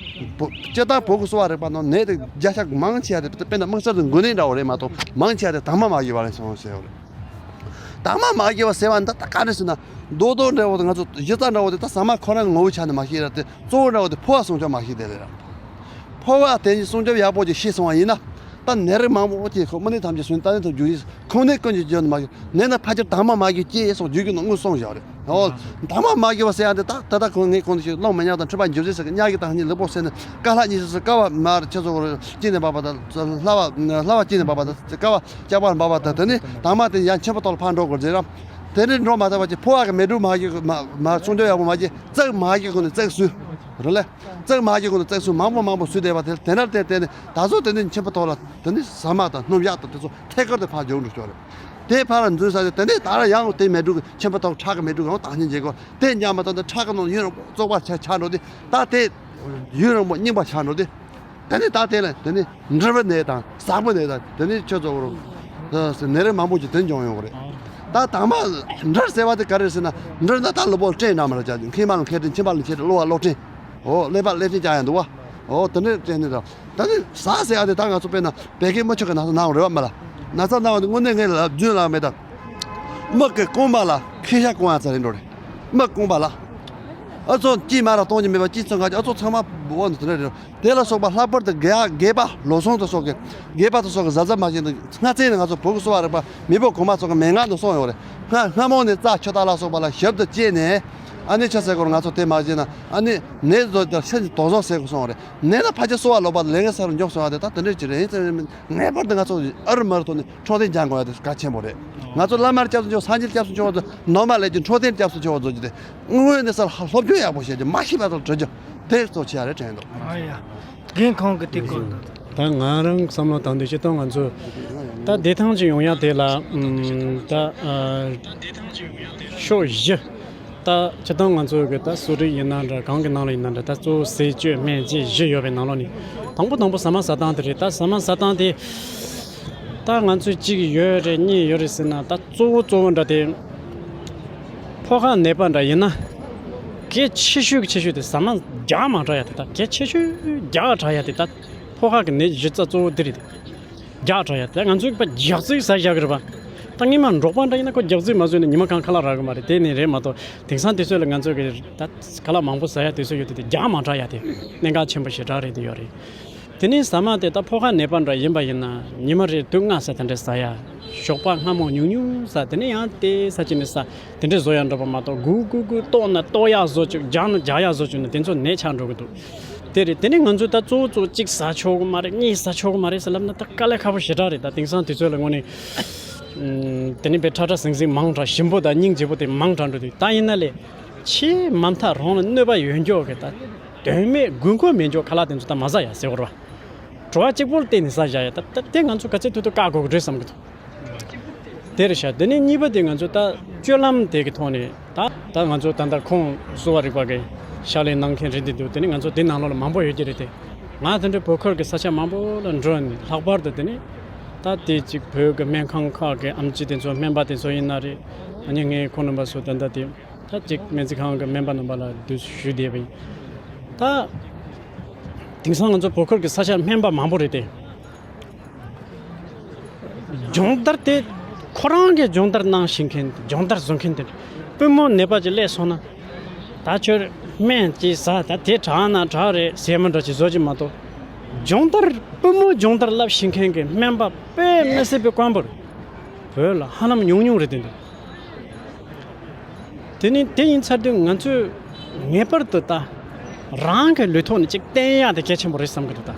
བོ་སྤྱིར་བཏང་བོད་ཀྱི་གསོ་བ་རིག་པ་ནང་ནད་དེ་བརྒྱ་ཆ་མང་ཆེ་བ་དེ་དཔེར་ན་དམིགས་བསལ་དུ་འགོས་ནད་འདྲ་བོ་རེད་མ་གཏོགས་མང་ཆེ་བ་དེ་དྭངས་མ་མ་རྒྱས་པ་རེད་སོང་ཟེར་བ་རེད། དྭངས་མ་མ་རྒྱས་པ་ཟེར་བ་འདི་ད་ག་རེ་ཟེར་ན། རྡོག་རྡོག་འདྲ་བོ་དེ་ང་ཚོ་གཞི་རྩ་འདྲ་བོ་དེ་ད་ཟ་མ་ཁོ་རང་གི་ངོ་བོའི་ཆ་ནས་མ་ཤེས་ར་དེ་གཙོ་བོ་འདྲ་བོ་དེ་ཕོ་བ་སྲུང་སྐྱོབ་མ་ཤེས་དེ་རེད་ར། ཕོ་བ་དེ་ནི་སྲུང་སྐྱོབ་ཡག་པོ་ཅིག་ཤེས་སོང་བ་ཡིན་ན། ད་ནད་རིགས་མང་པོ་ཅིག་ཁོ་མི་ནི་ཐམས་ཅད་སུན་ཏན་ཏན་དུ་རྒྱུ་ཡིན། ཁོང་ནད་ཀུན་གྱི་རྒྱུ་ནི་མ་གི་ནད་ན་ཕལ་ཆེར་དྭངས་མ་མ་གི་སྐྱེ་སོགས་རྒྱུ་གི་ནང་དངོས་གསུངས་བཞག་རེད། ཨོ། དྭངས་མ་མ་གི་བ་ཟེར་ཡ་དེ་ད་ད་ད་ཁོང་ངས་གོང་དུ་ཞིག་གླང་མི་ཉག་དང་འཁྲིལ་བ་འཇུ་ཟེར་ཟེར་གི་ཉག་གི་དང་གཉིས་ལུས་པོ་སེལ་ནས་ཀ་ལྷ་གཉིས་སུ་ཀ་བ་མར་ཆེ་ཚོ་གོ་རེ་སྐྱེ་ནས་འབབ་པ་དང་ལྷ་བ་ལྷ་བ་སྐྱེ་ནས་འབབ་པ་དང་ཀ་བ་ལྕགས་པར་འབབ་པ་དང་དེ་ནི་དྭངས་མ་དེ་ཡང་ཆེན་པོ་ཐོག་ལ་ཕར་འགྲོ་དགོས་ཟེར་རམ། དེ་ནི་འགྲོ་མ་ཐུབ་པ་ཅིག་ཕོ་བ་གི་མེ་དྲོད་མ་གི་མ་མ་སྲུང་སྐྱོབ་ཡག་པོ་མ་གི་བཙག་མ་གི་ཁོ་ནས་བཙག་སུ་རེད་ལེ། བཙག་མ་གི་ཁོ་ནས་བཙག་སུ་མང་པོ་མང་པོ་སུ་བསྡད་པ་དེ་དེ་ནར་དེ་དེ་ནི་ད་གཟོད་དེ་ནི་ཆེན་པོ་ཐོག་ལ་དེ་ནི་ཟ་མ་དང་སྣུམ་ཡག་དང་དེ་ཚོ་ཐད་ཀར་དུ་ཕར་འཇོག་འགྲོ་ཆོག་རེད། དེ་ཕར་འཛུལ་ས་དེ་དེ་ནས་ད་ར་ཡང་དེ་མེ་དྲོད་ཀྱི་ཆེན་པོ་ཐོག་ཁྲག་གི་མེ་དྲོད་ཡང་དྭངས་སྙིགས་འབྱེད་དགོས་དེ་ཉམས་མ་ཐག་ཏུ་ཁྲག་གི་ནང་ཡུན་རིང་པོ་བཙོག་པ་ཆ་ཆ་འགྲོ་དེ་ད་དེ་ཡུན་རིང་པོ་རྙིང་པ་ཆ་འགྲོ་དེ་དེ་ནས་ད་དེ་ལ་དེ་ནས་འབྲུ་བའི་ནད་དང་ཟག་པོའི་ནད་དང་དེ་ནས་ཁྱོད་ཚོ་གོ་ནད་རིགས་མང་པོ་ཅིག་དེ་འབྱུང་ཡོང་གི་རེད། ད་དྭངས་མ་འབྲུ་ཟེར་བ་དེ་ག་རེ་ཟེར་ན་འབྲུ་ན་ད་ལུས་པོ་ལ་སྐྲན་ན་མ་ར་ཅག་མཁལ་མ་ལ་མཁལ་སྐྲན་མཆིན་པ་ལ་མཆིན་སྐྲན་གློ་བ་གློ་སྐྲན། ཨོ་ཀླད་པ་ཀླད་སྐྲན་ཅག་ཡང་འདུག་བ། ཨོ་དེ་འདྲའི་སྐྲན་ནད་དང་། ད་ནི་ཟ་ཟེར་ཡ་དེ་ད་ང་ཚོ་དཔེར་ན་བད་ཀན་མི་ཆོག་གི་ན་ཚ་ན་བ་རེད་བ་མ་ལ། ན་ཚ་ན་བ་དེ་དངོས་གནས་ངས་ལབ་རྒྱུན་ལ་མེད་ད། མི་གི་རྐང་པ་ལ་ཁེ་ཤ་གང་ཡང་ཚ་རེད་འགྲོ་རེད། མི་རྐང་པ་ལ། ཨ་ཚོ་སྐྱིད་མ་ར་གཏོང་རྒྱུ་མེད་པ་སྐྱིད་ཚོ་ང་ཚོ་ཨ་ཚོ་ཚང་མ་འོ་ནི་དེ་འདྲ་རེད། དེ་ལ་སོགས་པ་ལྷག་པར་དུ་རྒས་རྒས་པ་ལོ་སོང་དུ་སོགས་ཀྱི་རྒས་པ་དུ་སོགས་ཀྱི་གཟབ་གཟབ་མ་བྱས་ན་སྔ་ཚེ་ནས་ང་ཚོ་བོད་ཀྱི་གསོ་བ་རིག་པ་མེས་པོ་གོང་མ་ཚོ་གི་མན་ངག་ནས་གསུངས་ཡོད་རེད། སྔ་སྔ་མོ་ནས་རྩྭ་ཆུ་རྟ་ལ་སོགས་པ་ལ་ཞབས་ཏུ་བཅད་ནས་ཨ་ནི་ཆ་ཟེར་སྐོར་ང་ཚོ་དེ་མ་བྱས་ན་ཨ་ནི་ནད་བཟོ་དང་ཤ་ནི་དོགས་བཟོ་ཟེར་དགོས་སོང་བ་རེད། ནད་ལ་ཕལ་ཆེར་གསོ་བ་ལོག་པ་ལས་ངན་ས་རུ་འཇོག་སོང་བ་དེ་ད་དེ་འདྲས་ཅིག་རེད། ཡིན་ཙང་ངེས་པར་དུ་ང་ཚོ་ཨ་རུ་མ་རུ་ཐོག་ནས་འཕྲོད་བསྟེན་སྦྱང་དགོས་ཡ་དེ་གལ་ཆེན་པོ་རེད། ང་ཚོ་བླ་མར་སྐྱབས་སུ་མཆིའོ། སངས་རྒྱས་སྐྱབས་སུ་མཆིའོ་ཚོ་ནོར་མ་ལས་ཀྱི་འཕྲོད་བསྟེན་སྐྱབས་སུ་མཆིའོ་ཚོ་ཀྱི་དེ་དངོས་ཡོད་གནས་ས་ལ་སློབ་སྦྱོང་ཡག་པོ་བྱས་ཀྱི་མ་ཤེས་པ་དང་དྲི་རྒྱུ་དེ་གཙོ་ཆེ་ཡ་རེད་དྲན་འདུག་ཨ་ཡ། རྒན་ཁོང་གི་དེ་སྐོར་དུ། ད་ང་རང་བསམ་བློ་བཏང་དུས་སྤྱིར་བཏང་ང་ཚོ་ད་བདེ་ཐང་ཅིག་ཡོང་ཡ་དེ་ལ་ཨམ་ད་ཨ་ཕྱོགས་བཞི། ད་སྤྱིར་བཏང་ང་ཚོ་གི་ད་གསོ་རིག་ཡིན་ན་འདྲ་གང་གི་ནང་ལ་ཡིན་ན་འདྲ་ད་གཙོ་བོ་ཟས་སྤྱོད་སྨན་བཅས་བཞི་ཡོད་པའི་ནང་ལོགས་ནས་དང་པོ་དང་པོ་ཟ་མ་ཟ་སྟངས་དེ་རེད། ད་ཟ་མ་ཟ་སྟངས་དེ་ད་ང་ཚོས་གཅིག་ཡོད་རེད་གཉིས་ཡོད་རེད་ཟེར་ན་ད་གཙོ་བོ་གཙོ་བོ་འདྲ་དེ་ཕོ་ཁ་ནད་པ་འདྲ་ཡིན་ན་གལ་ཆེ་ཤོས་ཀྱི་ཆེ་ཤོས་དེ་ཟ་མ་རྒྱགས་མ་དྲག་ཡ་དེ་ད་གལ་ཆེ་ཤོས་རྒྱགས་དྲག་ཡ་དེ་ད་ཕོ་ཁ་གི་ནད་གཞི་རྩ་གཙོ་བོ་དེ་རེད་དེ། རྒྱགས་དྲག་ཡ་དེ་ང་ཚོའི་པ་རྒྱགས་ཚིག་ཟ་བཞག་གི་རེད་པ། ད་སྔོན་མ་འབྲོག་པ་འདྲ་ཡིན་ན་ཁོ་རྒྱགས་ཚིག་མ་ཟོས་ན་ཉི་མ་གང་ཁ་ལག་རག་གི་མ་རེད། དེ་ནི་རེད་མ་གཏོགས་དེང་སང་དུས་ཚོད་ལ་ང་ཚོ་གི་ད་ཁ་ལག་མང་པོ་ཟ་ཡ་དུས་ཚོད་ཡོད་དུས་དེ་རྒྱགས་མ་དྲག་ཡ་དེ་གནད་འགག་ཆེན་པོ་ཞེ་དྲག་རེད་དེ་ཡོད་རེད། དེ་ནས་ཟ་མ་དེ་ད་ཕོ་ཁ་ནད་པ་འདྲ་ཡིན་པ་ཡིན་ན་ཉི་མ་རེར་དུས་ལྔ་ཙམ་དེ་འདྲ་ཟ་ཡ། ཞོགས་པ་སྔ་མོ་ཉུང་ཉུང་ཟ། དེ་ནས་ཡང་དེ་ཟ་གཅིག་ནས་ཟ། དེ་འདྲ་བཟོ་ཡ་འདྲ་པོ་མ་གཏོགས་སྒུག་སྒུག་སྒུག་ལྟོགས་ན་ལྟོགས་ཡག་བཟོ་བཅུག་རྒྱགས་ན་རྒྱགས་ཡག་བཟོ་བཅུག་ན་དེ་ཚོ་ནད་ཆགས་འགྲོ་གི་འདུག་དེ་རེད། དེ་ནས་ང་ཚོས་ད་གཙོ་བོ་གཙོ་བོ་གཅིག་ཟ་ཆོག་གི་མ་རེད། གཉིས་ཟ་ཆོག་གི་མ་རེད་ཟེར་ལབ་ན་ད་དཀའ་ལས་ཁག་པོ་ཞེ་དྲག་རེད། ད་དེང་སང་དུས་ཚོད་ལ་དངོས་གནས་ཨམ་དེ་ནས་དཔེ་ཁྲ་ཁྲ་ཟིང་ཟིང་མང་དྲགས་ཞིམ་པོ་དང་སྙིང་རྗེ་པོ་དེ་མང་དྲགས་འགྲོ་དུས་ད་ཡིན་ན་ལས་ཆེས་མ་མཐའ་རང་ལ་གནོད་པ་ཡོད་མཁན་གྱི་ད་དོན་མེད་དགོས་མཁོ་མེད་མཁན་ཁ་ལག་དེ་ཚོ་ད་མ་ཟ་ཡ་ཟེར་བ་རེད་པ། བྲོ་བ་གཅིག་པོ་ལ་བརྟེན་ནས་ཟ་བཞག་ཡ་ད་ད་དེ་ང་ཚོ་ག་ཚོད་ཐུབ་ཐུབ་བཀག་དགོས་ཀྱི་རེད་བསམ་གྱི་འདུག་དེ་རེད་ཤག་དེ་ནས་གཉིས་པ་དེ་ང་ཚོ་ད་སྤྱོད་ལམ་དེ་གི་ཐོག་ནས་ད་ད་ང་ཚོ་ད་ལྟ་ཁོང་གསོ་བ་རིག་པ་གི་ཕྱག་ལས་གནང་མཁན་རེད་འདི་འདུག་དེ་ནས་ང་ཚོ་དེ་ནང་ལོགས་ལ་མང་པོ་ཡོད་ཀྱི་རེད་དེ། ང་དེ་འདྲའི་བོད་ཁུལ་གྱི་ས་ཆ་མང་པོ་ལ་འགྲོ་ནས་ལྷག་པར་དུ་དེ་ནས་ད་དེ་གཅིག་བོད་ཀྱི་སྨན་ཁང་ཁག་གི་ཨེམ་ཆི་དེ་ཚོ་སྨན་པ་དེ་ཚོ་ཡིན་ན་རེད། ཨ་ནི་ངས་ཁོང་རྣམ་པ་ཚོ་ད་ལྟ་དེ་ད་གཅིག་སྨན་རྩིས་ཁང་གི་སྨན་པ་རྣམ་པ་ལ་དུས་སུ་ཞུས་བསྡད་པ་ཡིན། ད་དེང་སང་ང་ཚོ་བོད་ཁུལ་གྱི་ས་ཆ་སྨན་པ་མང་པོ་རེད་དེ། སྦྱོང་བརྡར་དེ་ཁོ་རང་གིས་སྦྱོང་བརྡར་གནང་ཤེས་མཁན་སྦྱོང་བརྡར་བཟོ་མཁན་དེ་པུས་མོ་ནད་པ་ཅིག་སླེབས་སོང་ན་ད་ཁྱོད་སྨན་ཅིག་ཟ། ད་དེ་དྲག་ན་དྲག་རེད་ཟེར་མ་འདྲ་ཅིག་བཟོ་ཅིག་མ་གཏོགས་སྦྱོང་བརྡར་པུས་མོ་སྦྱོང་བརྡར་བསླབ་ཤེས་མཁན་གྱི་སྨན་པ་དཔེ་མི་སྲིད་པའི་དཀོན་པོ་རེད། བོད་ལ་ཧ་ལམ་ཉུང་ཉུང་རེད་དེ་འདུག་དེ་ནི་དེ་ཡིན་ཚར་དུས་ང་ཚོས་ངེས་པར་དུ་ད་རང་གི་ལུས་ཐོག་ནས་ཅིག་བསྟེན་ཡག་དེ་གལ་ཆེན་པོ་རེད་བསམ་གི་འདུག་ད་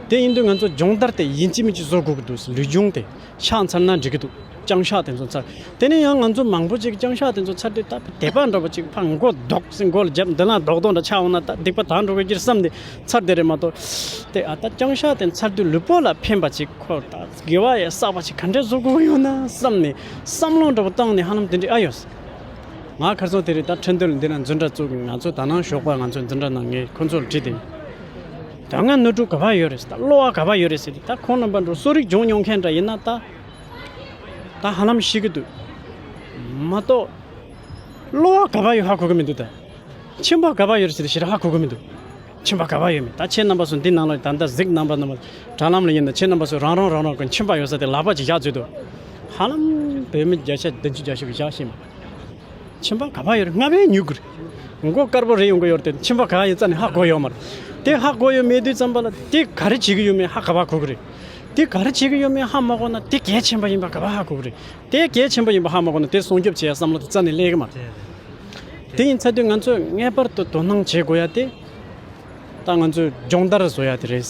དེ་ཡིན་དུས་ང་ཚོ་སྦྱོང་བརྡར་དེ་ཡིན་གཅིག་མིན་གཅིག་བཟོ་དགོས་ཀྱི་འདུག་ལུས་སྦྱོང་དེ་ཕྱག་འཚལ་ན་འགྲིག་གི་འདུག་ལྕང་ཤ་དེ་ཚོ་འཚལ། དེ་ནས་ཡང་ང་ཚོ་མང་པོ་ཅིག་ལྕང་ཤ་དེ་ཚོ་འཚལ་དུས་ད་དད་པ་འདྲ་པོ་ཅིག་ཕར་མགོ་ལྡོག་ཟིན་མགོ་ལ་རྒྱབ་འདི་ལ་རྡོག་རྡོག་འདྲ་ཆགས་འོང་ན་ད་སྡིག་པ་དག་འགྲོ་གི་རྒྱུ་རེད་བསམ་ནས་འཚལ་བསྡད་རེད་མ་གཏོགས། དེ་ཨ་ད་ལྕང་ཤ་དེ་འཚལ་དུས་ལུས་པོ་ལ་ཕན་པ་ཅིག་ཁོ་ད་དགེ་བ་ཡང་བསགས་པ་ཅིག་ག་འདྲས་བཟོ་དགོས་ཡོད་ན་བསམ་ནས་བསམ་བློ་འདྲ་པོ་བཏང་ནས་ཧ་ལམ་དེ་འདྲས་ཨ་ཡོད། ང་ཁར་སང་དེ་རིང་ད་ཁྲིན་ཏུའུ་ལ་འདི་ན་འཛིན་གྲྭ་བཙུགས་གི་ང་ཚོ་ད་ནང་ཞོགས་པ་ང་ཚོ་འཛིན་གྲྭ་ནང་ངས་ཁོ་ཚོར་དྲིས་ཏེ། ད་ང་ནོར་འཁྲུལ་ག་པར་ཡོད་རེད་ཟེར། ད་གློ་བ་ག་པར་ཡོད་རེད་ཟེར་ཏེ། ད་ཁོང་རྣམ་པ་འགྲོ་གསོ་རིག་སྦྱོང་མྱོང་མཁན་འདྲ་ཡིན་ན་ད་ད་ཧ་ལམ་ཤེས་ཀྱི་འདུག་མ་གཏོགས་གློ་བ་ག་པར་ཡོད་ཧ་གོ་གི་མི་འདུག་ད་མཆིན་པ་ག་པར་ཡོད་རེད་ཟེར་ཏེ་ཞེ་དྲག་ཧ་གོ་གི་མི་འདུག་མཆིན་པ་ག་པར་ཡོད་མེད། ད་ཁྱེད་རྣམ་པ་ཚོ་འདི་ནང་ལ་ད་ལྟ་གཟིགས་རྣམ་པ་རྣམ་པ་དྲ་ལམ་ལ་ཡིན་ན་ཁྱེད་རྣམ་པ་ཚོ་རང་རང་རང་རང་གི་མཆིན་པ་ཡོད་ས་དེ་ལག་པ་ཅིག་བཞག་བྱོས་དོ། ཧ་ལམ་བོད་མི་བརྒྱ་ཆ་བདུན་ཅུ་བརྒྱད་ཅུ་བཞག་ཤེས་མ། མཆིན་པ་ག་པར་ཡོད་རེད། སྔ་བས་ཉུག་གི་རེད། མགོ་དཀར་པོ་རེད་ཡོང་གི་ཡོད་རེད་དེ་མཆིན་པ་ག་པར་ཡིན་རྩ་ནས་ཧ་གོ་ཡོད་མ་རེད། དེ་ཧ་གོ་ཡོད་མེད་དུས་ཙམ་པ་ལ་དེ་ག་རེ་བྱེད་ཀྱི་ཡོད་མེད་ཧ་ག་པར་གོ་གི་རེད། དེ་ག་རེ་བྱེད་ཀྱི་ཡོད་མེད་ཧ་མ་གོ་ན་དེ་གལ་ཆེན་པོ་ཡིན་པ་ག་པར་ཧ་གོ་གི་རེད། དེ་གལ་ཆེན་པོ་ཡིན་པ་ཧ་མ་གོ་ན་དེ་སྲུང་སྐྱོབ་བྱེད་ཡ་བསམ་བློ་དེ་རྩ་ནས་སླེབས་ཀྱི་མ་རེད། དེ་ཡིན་ཚར་དུས་ང་ཚོས་ངེས་པར་དུ་དོ་སྣང་བྱེད་དགོས་ཡ་དེ། ད་ང་ཚོས་སྦྱོང་བརྡར་བཟོ་ཡ་དེ་རེད།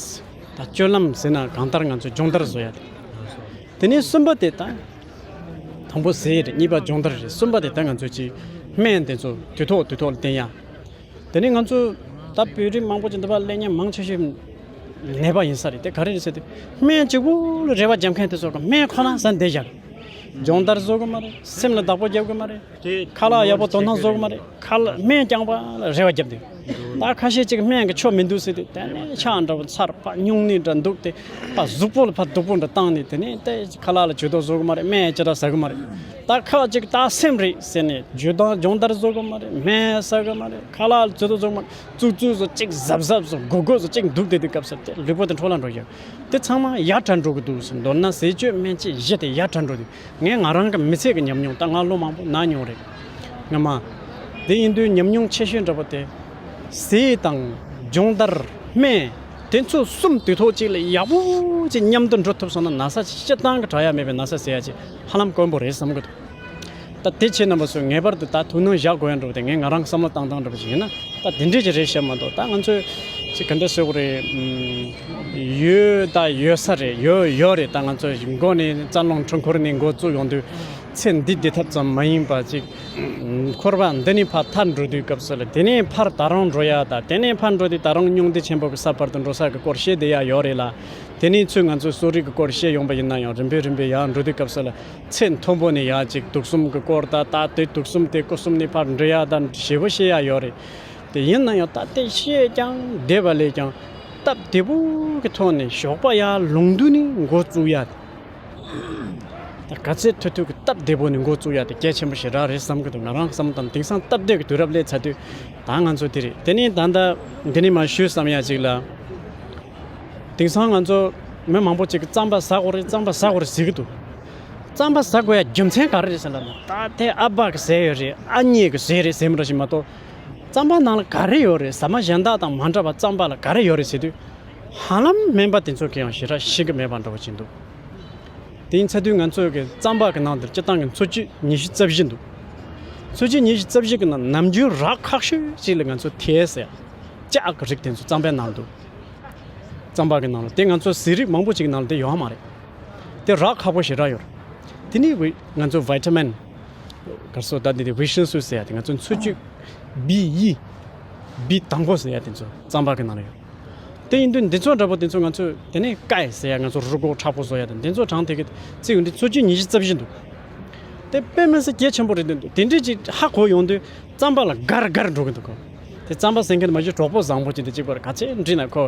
ད་སྤྱོད་ལམ་ཟེར་ན་གང་ལྟར་ང་ཚོས་སྦྱོང་བརྡར་བཟོ་ཡ་དེ། དེ་ནས་གསུམ་པ་དེ་ད། དང་པོ་ཟས་རེད། གཉིས་པ་སྦྱོང་བརྡར་རེད། གསུམ་པ་དེ་ད་ང་ཚོས་ཀྱི་སྨན་དེ་ཚོ་དུས་ཐོག་དུས་ཐོག་ལ་བསྟེན་ཡ། དེ་ནས་ང་ཚོ་ད་བོད་རིགས་མང་པོ་ཅིག་འདི་པར་སླེབས་མཁན་མང་ཆེ་ཤོས་ནད་པ་ཡིན་ས་རེད། དེ་ག་རེ་རེད་ཟེར་དུས་སྨན་གཅིག་པུ་ལ་རེ་བ་བརྒྱབ་མཁན་དེ་ཚོ་གི་སྨན་ཁོ་ན་ཟ་བསྡད་བཞག་སྦྱོང་བརྡར་བཟོ་གི་མ་རེད། སེམས་ལ་བདག་པོ་རྒྱབ་གི་མ་རེད། དེ་ཁ་ལག་ཡག་པོ་དོ་སྣང་བཟོ་གི་མ་རེད། ཁ་ལག་སྨན་རྐྱང་པ་ལ་རེ་བ་བརྒྱབ་འདུག་ད་ཁ་ཤས་ཅིག་སྨན་གི་ཆོ་མི་འདུག་ཟེར་དུས་དེ་ནས་ཕྱག་འདྲ་པོ་ཚར་ཕ་སྨྱུང་གནས་འདྲ་འདུག་སྟེ་ཕ་གཟུགས་པོ་ལ་ཕ་སྡུག་པོ་འདྲ་བཏང་ནས་དེ་ནས་དེ་ཁ་ལག་ལ་ཇུས་གཏོགས་བཟོ་གི་མ་རེད། སྨན་ཅི་འདྲ་ཟ་གི་མ་རེད། ད་ཁ་ཅིག་ད་སེམས་རེད་ཟེར་ནས་ཇུས་གཏོགས་སྦྱོང་བརྡར་བཟོ་གི་མ་རེད། སྨན་ཟ་གི་མ་རེད། ཁ་ལག་ལ་ཇུས་གཏོགས་བཟོ་གི་མ་རེད། བཙུགས་བཙུགས་བཟོ་གཅིག་གཟབ་གཟབ་བཟོ་དགོས་དགོས་བཟོ་གཅིག་འདུག་སྟེ་དུས་སྐབས་སུ་དེ་ལུས་པོ་དེ་འཕྲོ་བརླག་འགྲོ་ཡོད། དེ་ཚང་མ་ཡར་དྲག་འགྲོ་གི་འདུག་ཟེར། མདོར་ན་ཟས་སྤྱོད་སྨན་དཔྱད་བཞི་དེ་ཡར་དྲག་འགྲོ་དུས། ངས་ང་རང་གི་མི་ཚེ་གི་ཉམས་མྱོང་ད་ང་ལོ་མང་པོ་ན་མྱོང་རེད། སྔ་མ། དེ་ཡིན་དུས་ཉམས་མྱོང་ཆེ་ཤོས་འདྲ་པོ་དེ། ཟས་དང་། སྦྱོང་བརྡར། སྨན། དེ་ཚོ་གསུམ་དུས་ཐོག་གཅིག་ལ་ཡག་པོ་ཅིག་མཉམ་དུ་འགྲོ་ཐུབ་སོང་ན་ན་ཚ་ཅིག་སྤྱིར་བཏང་གི་དྲག་ཡ་མེད་པའི་ན་ཚ་ཟེར་ཡ་ཅིག་ཧ་ལམ་དཀོན་པོ་རེད་བསམ་གི་འདུག་ད་དེ་ཁྱེད་རྣམ་པ་ཚོས་ངེས་པར་དུ་ད་ཐུགས་སྣང་བཞག་དགོས་ཡ་འདྲ་པོ་དེ་ངས་ང་རང་བསམ་བློ་བཏང་སྟངས་འདྲ་པོ་ཅིག་ཡིན་ན་ད་དེ་འདྲས་ཅིག་རེད་བཤད་མ་གཏོགས། ད་ང་ཚོས་ཅིག་ག་འདྲ་ཟེར་དགོས་རེད། ཨམ། ཡོད་ད་ཡོད་ས་རེད། ཡོད་ཡོད་རེད། ད་ང་ཚོ་མགོ་ནས་རྩ་རླུང་འཕྲུལ་འཁོར་ནས་འགོ་བཙུགས་ཡོང་དུས་ཚེ་འདི་བདེ་ཐབས་ཙམ་མ་ཡིན་པ་ཅིག་འཁོར་བ་འདི་ནས་ཕར་ཐར་འགྲོ་དུས་སྐབས་སུ་ལ་དེ་ནས་ཕར་ད་རུང་འགྲོ་ཡ་ད་དེ་ནས་ཕར་འགྲོ་དུས་ད་རུང་སྙུང་གདུང་ཆེན་པོ་གི་ས་བར་དུ་འགྲོ་ས་གི་སྐོར་བཤད་བསྡད་ཡ་ཡོད་རེད་ལ། དེ་ནས་ཚུར་ང་ཚོའི་གསོ་རིག་གི་སྐོར་བཤད་ཡོང་པ་ཡིན་ན་ཡང་རིམ་པས་རིམ་པས་ཡར་འགྲོ་དུས་སྐབས་སུ་ལ་ཚེ་མཐོན་པོ་ནས་ཡར་ཅིག་དུག་གསུམ་གྱི་སྐོར་ད་ད་དེ་དུག་གསུམ་དེ་སྐུ་གསུམ་ནས་ཕར་འདྲེན་ཡ་ད་ཞེ་པོ་བཤད་ཡ་ཡོད་རེད། དེ་ཡིན་ན་ཡང་ད་ལྟའི་བཤད་ཀྱང་བསྡད་པ་ལས་ཀྱང་སྟབས་བདེ་པོ་གི་ཐོག་ནས་ཞོགས་པ་ཡར་ལུང་བསྟན་ནས་འགོ་བཙུགས་ཡ། ད་ག་ཚད་ཐུབ་ཐུབ་ཀྱི་སྟབས་བདེ་པོ་ནས་འགོ་བཙུགས་ཡ་དེ་གལ་ཆེན་པོ་ཞེ་དྲག་རེད་བསམ་གི་འདུག་ང་རང་བསམ་བློ་བཏང་དེང་སང་སྟབས་བདེ་གི་དུས་རབས་སླེབས་ཚར་དུས་ད་ང་ཚོ་དེ་རེད། དེ་ནས་ད་ལྟ་འདི་ནས་མར་ཞུས་བསམ་ཡ་ཅིག་ལ། དེང་སང་ང་ཚོ་མི་མང་པོ་ཅིག་གིས་རྩམ་པ་ཟ་དགོས་རེད། རྩམ་པ་ཟ་དགོས་རེད་ཟེར་གི་འདུག་རྩམ་པ་ཟ་དགོས་ཡ་རྒྱུ་མཚན་ག་རེ་རེད་ཟེར་ལབ་ན། ད་དེ་ཨ་ཕ་གི་ཟས་ཡོད་རེད། ཨ་མྱེས་གི་ཟས་རེད་ཟེར་མི་འདྲ་ཞིག་མ་གཏོགས། རྩམ་པ་ནང་ལ་ག་རེ་ཡོད་རེད། ཟ་མ་གཞན་དག་དང་མ་འདྲ་བ་རྩམ་པ་ལ་ག་རེ་ཡོད་རེད་ཟེར་དུས། ཧ་ལམ་སྨན་པ་དེ་ཚོ་གིས་ཡང་ཞེ་དྲག་ཤེས་ཀྱི་མེད་པ་འདྲ་བོ་ཅིག་འདུག་དེ་ཡིན་ཚེ་དུས་ང་ཚོ་གི་རྩམ་པ་གི་ནང་དུ་སྤྱིར་བཏང་གི་འཚོ་བཅུད་ཉི་ཤུ་རྩ་བཞི་འདུག་འཚོ་བཅུད་ཉི་ཤུ་རྩ་བཞི་གི་ནང་ནམ་རྒྱུན་རག་ཁག་ཤོས་ཅིག་ལ་ང་ཚོ་ཐེ་ཟེར་ལྕགས་ཀྱི་རིགས་དེ་ཚོ་རྩམ་པའི་ནང་འདུག་རྩམ་པ་གི་ནང་ལ་དེ་ང་ཚོ་ཟས་རིགས་མང་པོ་ཅིག་གི་ནང་ལ་དེ་ཡོད་མ་རེད། དེ་རག་ཁག་པོ་ཞེ་དྲག་ཡོད་རེད། དེ་ནི་ང་ཚོ་བི་ཊ་མིན། ག་རེ་ཟེར་ད་འདི་དེ་ཝི་ཤིན་སུ་ཟེར་ཡ་དེ་ང་ཚོ་འཚོ་བཅུད་བི་ཡི། བི་དང་པོ་ཟེར་ཡ་དེ་ཚོ་རྩམ་པ་གི་ནང་ལ་ཡོད། དེ་ཡིན་དུས་འདི་ཚོ་འདྲ་པོ་དེ་ཚོ་ང་ཚོས་དེ་ནས་ཀའི་ཟེར་ཡ་ང་ཚོ་རུས་ཁོག་མཁྲེགས་པོ་བཟོ་ཡ་དང་འདི་ཚོ་གྲངས་དེ་གི་བརྩི་ཡོང་དུས་འཚོ་བཅུད་ཉི་ཤུ་རྩ་བཞི་འདུག་དེ་དཔེ་མི་སྲིད་གལ་ཆེན་པོ་རེད་འདུག་དེ་འདྲས་ཅིག་ཧ་གོ་ཡོང་དུས་རྩམ་པ་ལ་དགའ་དགའ་འགྲོ་གི་འདུག་གོ་དེ་རྩམ་པ་ཟ་མཁན་མ་གཞི་གྲོགས་པོ་བཟང་པོ་ཅིག་དེ་གཅིག་པར་ག་ཚད་འགྲིག་ན་ཁོ་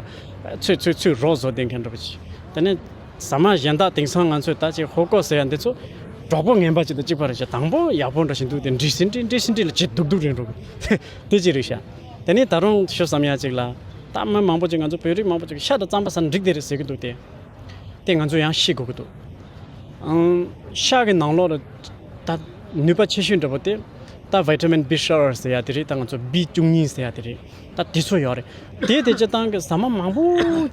ཚོས་ཚོས་ཚོས་རོགས་བཟོ་བསྡད་མཁན་འདྲ་པོ་ཅིག་དེ་ནས། ཟ་མ་གཞན་དག་དེང་སང་ང་ཚོས་ད་ཅིག་ཧོ་ཀོ་ཟེར་ཡ་འདི་ཚོ་གྲོགས་པོ་ངན་པ་ཅིག་དང་གཅིག་པ་རེད་ཤག་དང་པོ་ཡག་པོ་འདྲ་ཞིག་འདུག་དེ་འདྲི་སྲིད་འདྲི་འདྲི་སྲིད་འདྲི་ལ་བྱེད་སྡུག་སྡུག་རེད་འགྲོ་གི་དེ་ཅི་རེད་ཤག་དེ་ནས་ད་རུང་ཤོད་བསམ་ཡ་ཅིག་ལ་ད་མི་མང་པོ་ཅིག་ང་ཚོ་བོད་རིགས་མང་པོ་ཅིག་ཤ་དང་རྩམ་པ་ཟ་ན་འགྲིག་དེ་རེད་ཟེར་གི་འདུག་དེ་དེ་ང་ཚོ་ཡང་ཤེས་དགོས་ཀྱི་འདུག་ཨང་། ཤ་གི་ནང་ལོགས་ལ་ད་ནུས་པ་ཆེ་ཤོས་འདྲ་པོ་དེ་ད་བི་ཊ་མིན་བི་ཤར་ཟེར་ཡ་དེ་རེད། ད་ང་ཚོ་བི་བཅུ་གཉིས་ཟེར་ཡ་དེ་རེད། ད་དེ་ཚོ་ཡོད་རེད། དེ་དེ་སྤྱིར་བཏང་གི་ཟ་མ་མང་པོ་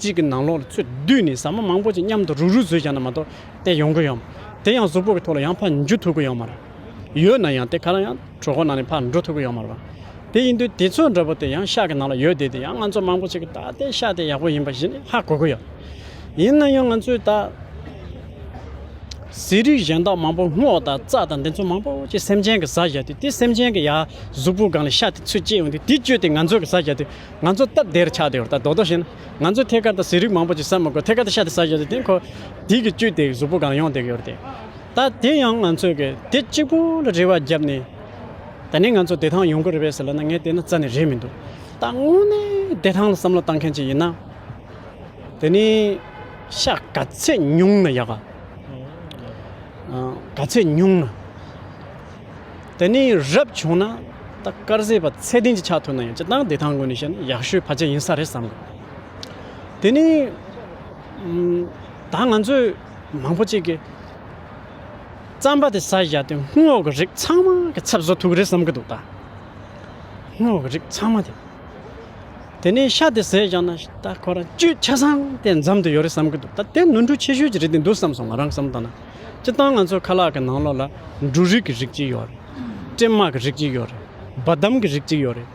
ཅིག་གི་ནང་ལོགས་ལ་ཚུར་བསྡུས་ནས་ཟ་མ་མང་པོ་ཅིག་མཉམ་དུ་རུག་རུག་བཟོས་བཞག་ན་མ་གཏོགས་དེ་ཡོང་གི་ཡོད་མ་རེད། དེ་ཡང་གཟུགས་པོ་གི་ཐོག་ལ་ཡང་ཕར་འཇུ་ཐུབ་ཀྱི་ཡོད་མ་རེད། ཡོད་ན་ཡང་དེ་ག་ལ་ཡང་གྲོད་ཁོག་ནང་ནས་ཕར་འགྲོ་ཐུབ་ཀྱི་ཡོད་མ་རེད་པ། དེ་ཡིན་དུས་དེ་ཚོ་འདྲ་པོ་དེ་ཡང་ཤ་གི་ནང་ལ་ཡོད་དེ་དེ་ཡང་ང་ཚོ་མང་པོ་ཅིག་གིས་ད་དེ་ཤ་དེ་ཡག་པོ་ཡིན་པ་གཞི་ནས་ཧ་གོ་གི་ཡོད། ཡིན་ན་ཡང་ང་ཚོས་ད། ཟས་རིགས་གཞན་དག་མང་པོ་སྔོ་དང་རྩྭ་དང་འདི་ཚོ་མང་པོ་ཅིག་སེམས་ཅན་གྱིས་ཟ་བཞག་དུས་དེ་སེམས་ཅན་གྱི་ཡ་གཟུགས་པོ་སྒང་ལ་ཤ་དེ་ཚུར་སྐྱེས་ཡོང་དུས་དེ་བཅུད་དེ་ང་ཚོ་གིས་ཟ་བཞག་དུས་ང་ཚོ་སྟབས་བདེར་ཆགས་བསྡད་ཡོད་རེད། ད་རྡོག་རྡོག་བཤད་ན་ང་ཚོ་ཐད་ཀར་དུ་ཟས་རིགས་མང་པོ་ཅིག་ཟ་མི་དགོས། ཐད་ཀར་དུ་ཤ་དེ་ཟ་བཞག་དུས་དེ་ཁོ་དེ་གི་བཅུད་དེ་གཟུགས་པོ་སྒང་ལ་ཡོང་བསྡད་ཀྱི་ཡོད་རེད་དེ། ད་དེ་ཡང་ང་ཚོས་གི་དེ་གཅིག་པུ་ལ་རེ་བ་བརྒྱབ་ནས་ད་ནི་ང་ཚོ་བདེ་ཐང་ཡོང་གི་རེད་པས་ཟེར་ལབ་ན་ངས་བལྟས་ན་རྩ་ནས་རེད་མི་འདུག་ད་དངོས་གནས་བདེ་ཐང་ལ་བསམ་བློ་བཏང་མཁན་ཅིག་ཡིན་ན། དེ་ནི་ཤ་ག་ཚད་ཉུང་ན་ཡག་ག་ཨ། ག་ཚད་ཉུང་ན། དེ་ནི་རབ་བྱུང་ན་ད་དཀར་ཟས་པ་ཚད་ལྡན་ཅིག་ཆགས་ཐུབ་ན་ཡང་སྤྱིར་བཏང་བདེ་ཐང་ངོས་ནས་བཤད་ན་ཡག་ཤོས་ཕལ་ཆེར་ཡིན་ས་རེད་བསམ་གི་དེ་ནི་ཨམ། ད་ང་ཚོས་མང་པོ་ཅིག་གིས་རྩམ་པ་དེ་ཟ་བཞག་དུས་སྔོ་གི་རིགས་ཚང་མ་གི་ཚབ་བཟོ་ཐུབ་གི་རེད་བསམ་གི་འདུག་ད་སྔོ་གི་རིགས་ཚང་མ་དེ། དེ་ནས་ཤ་དེ་ཟས་བཞག་ན་ད་ཁོ་རང་བཅུད་ཆ་ཚང་དེ་འཛོམས་དུ་ཡོད་རེད་བསམ་གི་འདུག་ད་དེ་ནོར་འཁྲུལ་ཆེ་ཤོས་ཅིག་རེད་དེ་འདུག་བསམ་སོང་། ང་རང་བསམ་བཏང་ན། སྤྱིར་བཏང་ང་ཚོ་ཁ་ལག་གི་ནང་ལོགས་ལ་འབྲུ་རིགས་ཀྱི་རིགས་གཅིག་ཡོད་རེད། སྲན་མ་གི་རིགས་གཅིག་ཡོད་རེད། བ་དམ་གི་རིགས་གཅིག་ཡོད་རེད།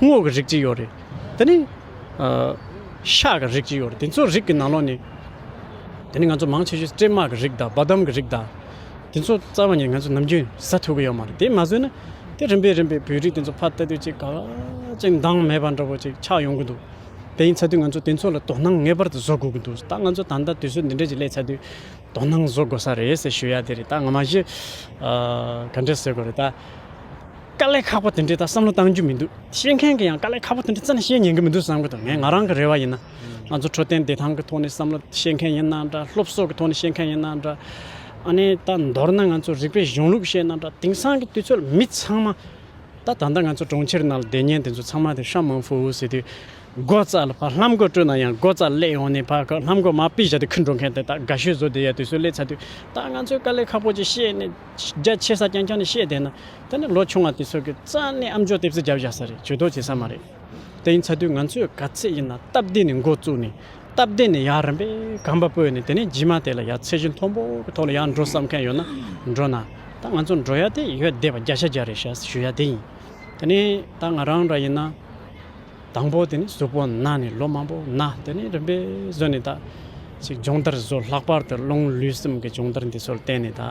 སྔོ་གི་རིགས་གཅིག་ཡོད་རེད། དེ་ནས་ཨ། ཤ་གི་རིགས་གཅིག་ཡོད་རེད། དེ་ཚོ་རིགས་ཀྱི་ནང་ལོགས་ནས། དེ་ནི་ང་ཚོ་མང་ཆེ་ཤོས་སྲན་མ་གི་རིགས་དང་བ་དམ་གི་རིགས་དང་། དེ་ཚོ་རྩ་བ་ཉིད་ང་ཚོ་ནམ་རྒྱུན་ཟ་ཐུབ་ཀྱི་ཡོད་མ་རེད། དེ་མ་ཟོས་ན་དེ་རིམ་པས་རིམ་པས་བོད་རིགས་དེ་ཚོ་ཕར་ལྟ་དུས་ཅིག་ག་ཅིག་འདང་མེད་པ་འདྲ་པོ་ཅིག་ཆགས་ཡོང་གི་འདུག་དེ་ཡིན་ཚ་དུས་ང་ཚོ་དེ་ཚོ་ལ་དོ་སྣང་ངེས་པར་དུ་བཟོ་དགོས་ཀྱི་འདུག་ད་ང་ཚོ་ད་ལྟ་དུས་ཚོད་འདི་འདྲ་ཅིག་སླེབས་ཚ་དུས་དོ་སྣང་བཟོ་དགོས་ས་རེད་ཟེར་ཞུ་ཡ་དེ་རེད། ད་ང་མ་གཞི་ཨ། ག་འདྲ་ཟེར་དགོས་རེད་ད། དཀའ་ལས་ཁག་པོ་དེ་འདྲའི་ད་བསམ་བློ་བཏང་རྒྱུ་མི་འདུག་བཤད་མཁན་གྱིས་ཡང་དཀའ་ལས་ཁག་པོ་དེ་འདྲ་རྩ་ནས་བཤད་ཉན་གྱི་མི་འདུག་བསམ་གྱི་འདུག་ངས་ང་རང་གི་རེ་བ་ཡིན་ན། ང་ཚོ་འཕྲོད་བསྟེན་བདེ་ཐང་གི་ཐོག་ནས་བསམ་བློ་བཤད་མཁན་ཡིན་ན་འདྲ། སློབ་གསོ་གི་ཐོག་ནས་བཤད་མཁན་ཡིན་ན་འདྲ། ཨ་ནི་ད་མདོར་ན་ང་ཚོ་རིག་པའི་གཞུང་ལུགས་བཤད་ན་འདྲ། དེང་སང་གི་དུས་ཚོད་ལ་མི་ཚང་མ། ད་ད་ལྟ་ང་ཚོ་གྲོང་ཁྱེར་ནང་ལ་བསྡད་མཁན་དེ་ཚོ་ཚང་མ་དེ་ཧྲ་མང་ཧྥུ་ཝུ་ཟེར་དུས། སྒོ་རྩ་ལ་ཕར་ལྷམ་གོག་སྤྲོད་ན་ཡང་སྒོ་རྩ་སླེབས་ཡོང་ནས་ཕར་ལྷམ་གོག་མར་ཕུད་བཞག་དུས་ཁུར་འགྲོ་མཁན་དེ་ད་དགའ་ཤོས་བཟོ་བསྡད་ཡ་དུས་ཚོད་སླེབས་ཚར་དུས། ད་ང་ཚོས་དཀའ་ལས་ཁག་པོ་ཅིག་བཤད་ནས། རྒྱ་ཆེ་ས་རྐྱང་རྐྱང་ནས་བཤད་བསྡད་ན། དེ་ནི་ལོ་ཆུང་བ་དེ་ཚོ་གི་རྩ་ནས་ཨམ་ཅོག་ལྟེབ་རྩེ་རྒྱབ་བཞག་ས་རེད། ཇུས་གཏོགས་བྱེད་ས་མ་རེད། དེ་ཡིན་ཚ་དུས་ང་ཚོས་ག་ཚད་ཡིན་ན་སྟབས་བདེ་ནས་འགོ་བཙུགས་ནས། སྟབས་བདེ་ནས་ཡར་རིམ་པས་གོམ་པ་སྤོས་ནས། དེ་ནས་རྗེས་མ་དེ་ལ་ཡར་ཚད་གཞི་མཐོན་པོ་གི་ཐོག་ལ་ཡར་འགྲོ་བསམ་མཁན་ཡོད་ན་འགྲོ་ན། ད་ང་ཚོ་འགྲོ་ཡ་དེ་ཡོད་བསྡད་པ་བརྒྱ་ཆ་བརྒྱ་རེད་ཤག་ཞུ་ཡ་དེ་ཡིན། དེ་ནས་ད་ང་རང་འདྲ་ཡིན་ན། དང་པོ་དེ་ནི་གཟུགས་པོ་ན་ནས་ལོ་མང་པོ་ན། དེ་ནས་རིམ་པས་བཟོས་ནས་ད་ཅིག་སྦྱོང་བརྡར་བཟོ། ལྷག་པར་དུ་རླུང་ལུས་སེམས་ཀྱི་སྦྱོང་བརྡར་འདི་ཚོར་བརྟེན་ནས་ད།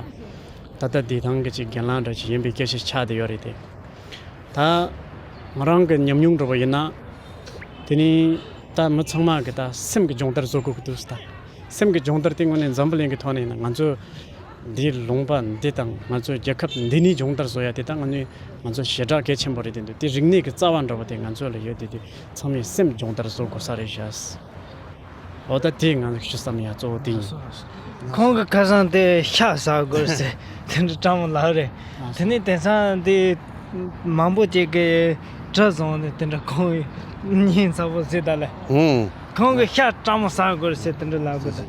ད་ལྟ་བདེ་ཐང་གི་ཅིག་རྒན་ལགས་འདྲ་ཅིག་ཡིན་པའི་སྐད་ཆ་ཆགས་བསྡད་ཡོད་རེད་དེ། ད་ང་རང་གི་ཉམས་མྱོང་འདྲ་པོ་ཡིན་ན། དེ་ནི་ད་མི་ཚང་མ་གི་ད་སེམས་ཀྱི་སྦྱོང་བརྡར་བཟོ་དགོས་ཀྱི་འདུག་ཟེར། ད་སེམས་ཀྱི་སྦྱོང་བརྡར་དེ་དངོས་གནས་འཛམ་བུ་གླིང་གི་ཐོག་ནས་ཡིན་ན་ང་ཚོ། འདིའི་ལུང་པ་འདི་དང་ང་ཚོའི་རྒྱལ་ཁབ་འདི་ནས་སྦྱོང་བརྡར་བཟོ་ཡ་དེ་ད་ང་ནི་ང་ཚོ་ཞེ་དྲག་གལ་ཆེན་པོ་རེད་དེ་འདུག་དེ་རིག་གནས་ཀྱི་རྩ་བ་འདྲ་པོ་དེ་ང་ཚོ་ལ་ཡོད་དེ། དེ་ཚང་མས་སེམས་སྦྱོང་བརྡར་བཟོ་དགོས་ས་རེད་ཤག་འོ་ད་དེ་ང་ཞུ་བསམ་ཡ་གཙོ་བོ་དེ་ཡིན། ཁོང་གི་ཁ་སང་དེ་ཤ་ཟ་དགོས་ཟེར་དེ་འདྲ་སྤྲང་མོ་ལབ་རེད། དེ་ནས་དེང་སང་དེ་མང་པོ་ཅིག་གིས་གྲི་བཟུང་ནས་དེ་འདྲ་ཁོང་གི་སྙིང་ཚ་པོ་ཟེར་ད་ལེ། ཧུང་། ཁོང་གིས་ཤ་སྤྲང་མོ་ཟ་དགོས་ཟེར་དེ་འདྲ་ལབ་དགོས་ད།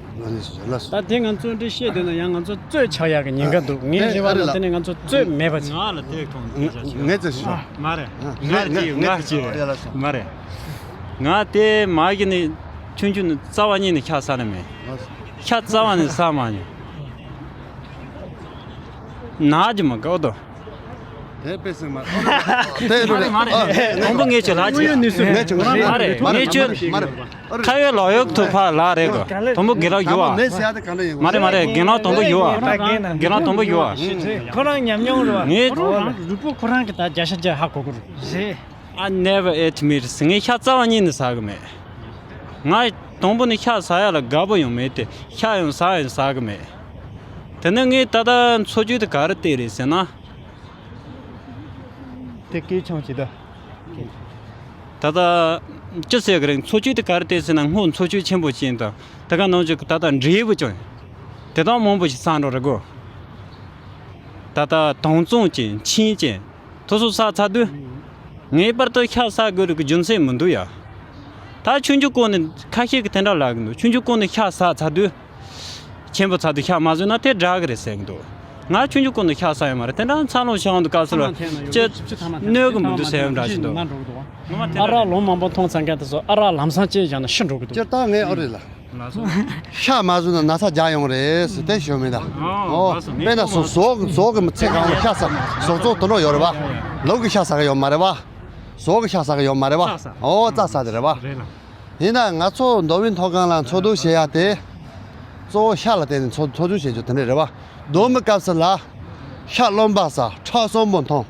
ད་དེ་ང་ཚོ་འདི་བཤད་དེ་ན་ཡང་ང་ཚོ་རྩོད་ཆགས་ཡག་གི་ཉེན་ཁ་འདུག་ངའི་རེ་བ་ལ་དེ་ནས་ང་ཚོ་རྩོད་མེད་པ་བྱེད། ང་ལ་དེ་མཐོང་། ངས་ཅི་ཞུ། མ་རེད། ང་ཅི་ང་ཅི་མ་རེད། ང་དེ་མ་གི་ནི་ཆུང་ཆུང་ནི་རྩ་བ་ཉིད་ནས་ཤ་ཟ་ནི་མེད། ཤ་རྩ་བ་ནས་ཟ་མ་མྱོང་། ན་གི་མ་གོ་དོ། དེ་དཔེ་སྲིད་མ་རེད། དེ་རེད། མ་རེད། དང་པོ་ངས་ཆོས་ལ་ཅི། ངས་ཆོས་མ་རེད། ངས་ཆོས། མ་རེད། ངས་ཆོས། མ་རེད། ཁ་ཡོད་ལག་ཡོད་ཐུག་ཕ་ལ་རེད་གོ། དང་པོ་དགེ་ལགས་ཡོད་ཨ། ནས་ཟེར་ཡ་དེ་ག་ལ་ཡོད། མ་རེད་མ་རེད། དགེ་ལགས་དང་པོ་ཡོད་ཨ། དགེ་ལགས་དང་པོ་ཡོད་ཨ། ཁོ་རང་ཉམས་མྱོང་རེད་བ། ངས་ཁོ་རང་རུས་པོ་ཁོ་རང་གི་ད་བརྒྱ་ཆ་བརྒྱ་ཧ་གོ་གི་རེད། རེད། I never ate meat. ངས་ཤ་རྩ་བ་ཉིད་ནས་ཟ་གི་མེད། ང་དང་པོ་ནས་ཤ་ཟ་ཡ་ལ་དགའ་པོ་ཡང་མེད་དེ། ཤ་ཡང་ཟ་ཡང་ཟ་གི་མེད། དེ་ནས་ངས་ད་ལྟ་འཚོ་བཅུད་དེ་ག་རེ་བལྟས་རེད་ཟེར་ན། དེ་སྐད་ཆུང་ཅིག་ད། ད་ལྟ་ཅི་ཟེར་གི་རེད། འཚོ་བཅུད་དེ་ག་རེ་བལྟས་ཟེར་ན། སྔོ་འཚོ་བཅུད་ཆེན་པོ་ཅན་དང་དེ་ག་ནང་བཞིན་གྱི་ད་ལྟ་འབྲས་བུ་ཅན་དེ་དག་མང་པོ་ཞིག་ཟ་འགྲོ་རེད་གོ། ད་ལྟ་དྭངས་གཙང་ཅན་མཆིན་ཅན་དེ་ཚོ་ཟ་ཚར་དུས། ངེས་པར་དུ་ཤ་ཟ་དགོས་རིགས་ཀྱི་རྒྱུ་མཚན་མི་འདུག་ཡ། ད་ཆུང་ཆུང་སྒང་ནས་ཁ་ཤས་ཀྱིས་དེ་འདྲ་ལབ་གི་འདུག་ཆུང་ཆུང་སྒང་ནས་ཤ་ཟ་ཚར་དུས། ཆེན་པོ་ཚར་དུས་ཤ་མ་ཟོས་ན་དེ་དྲག་གི་རེད་ཟེར་གི་འདུག་ང་ཆུང་ཆུང་སྒང་ནས་ཤ་ཟ་ཡོད་མ་རེད། དེ་འདྲ་འཚར་ལོངས་བྱུང་འདུག་སྐབས་སུ་ལ་ཅི་གནོད་གི་མི་འདུག་ཟེར་ཡོད་འདྲ་ཞིག་འདུག་ཨ་རག་ལོ་མང་པོ་འཐུང་ཚར་མཁན་དེ་ཚོ་ཨ་རག་ལམ་སང་བཅད་བཞག་ན་ཤི་འགྲོ་གི་འདུག་སྤྱིར་བཏང་ངས་ཨོ་རེད་ལ། ཤ་མ་ཟོས་ན་ན་ཚ་རྒྱག་ཡོང་རེད་ཟེར་དེ་ཞུ་མི་ད། ཨོ། དཔེར་ན་ཟོག་ཟོག་གི་ཟོག་གི་མི་ཚེ་གང་བོ་ཤ་ཟ་ཟོག་ཚོགས་དུ་འགྲོ་ཡོད་རེད་བ། ལུག་གི་ཤ་ཟ་གི་ཡོད་མ་རེད་བ། ཟོག་གི་ཤ་ཟ་གི་ཡོད་མ་རེད་བ། ཨོ་རྩྭ་ཟ་དེ་རེད་བ། རེད་ལ། ཡིན་ན་ང་ཚོ་མདོ་དབུས་མཐོ་སྒང་ལ་འཚོ་སྡོད་བྱེད་ཡ་དེ། གཙོ་བོ་ཤ་ལ་བརྟེན་ནས་འཚོ་འཚོ་སྡོད་བྱེད་རྒྱུ་དེ་འདྲ་རེད་བ། མདོ་མི་སྐབས་སུ་ལ། ཤ་རློན་པ་ཟ་ཁྲག་གསོན་པོ་འཐུང་།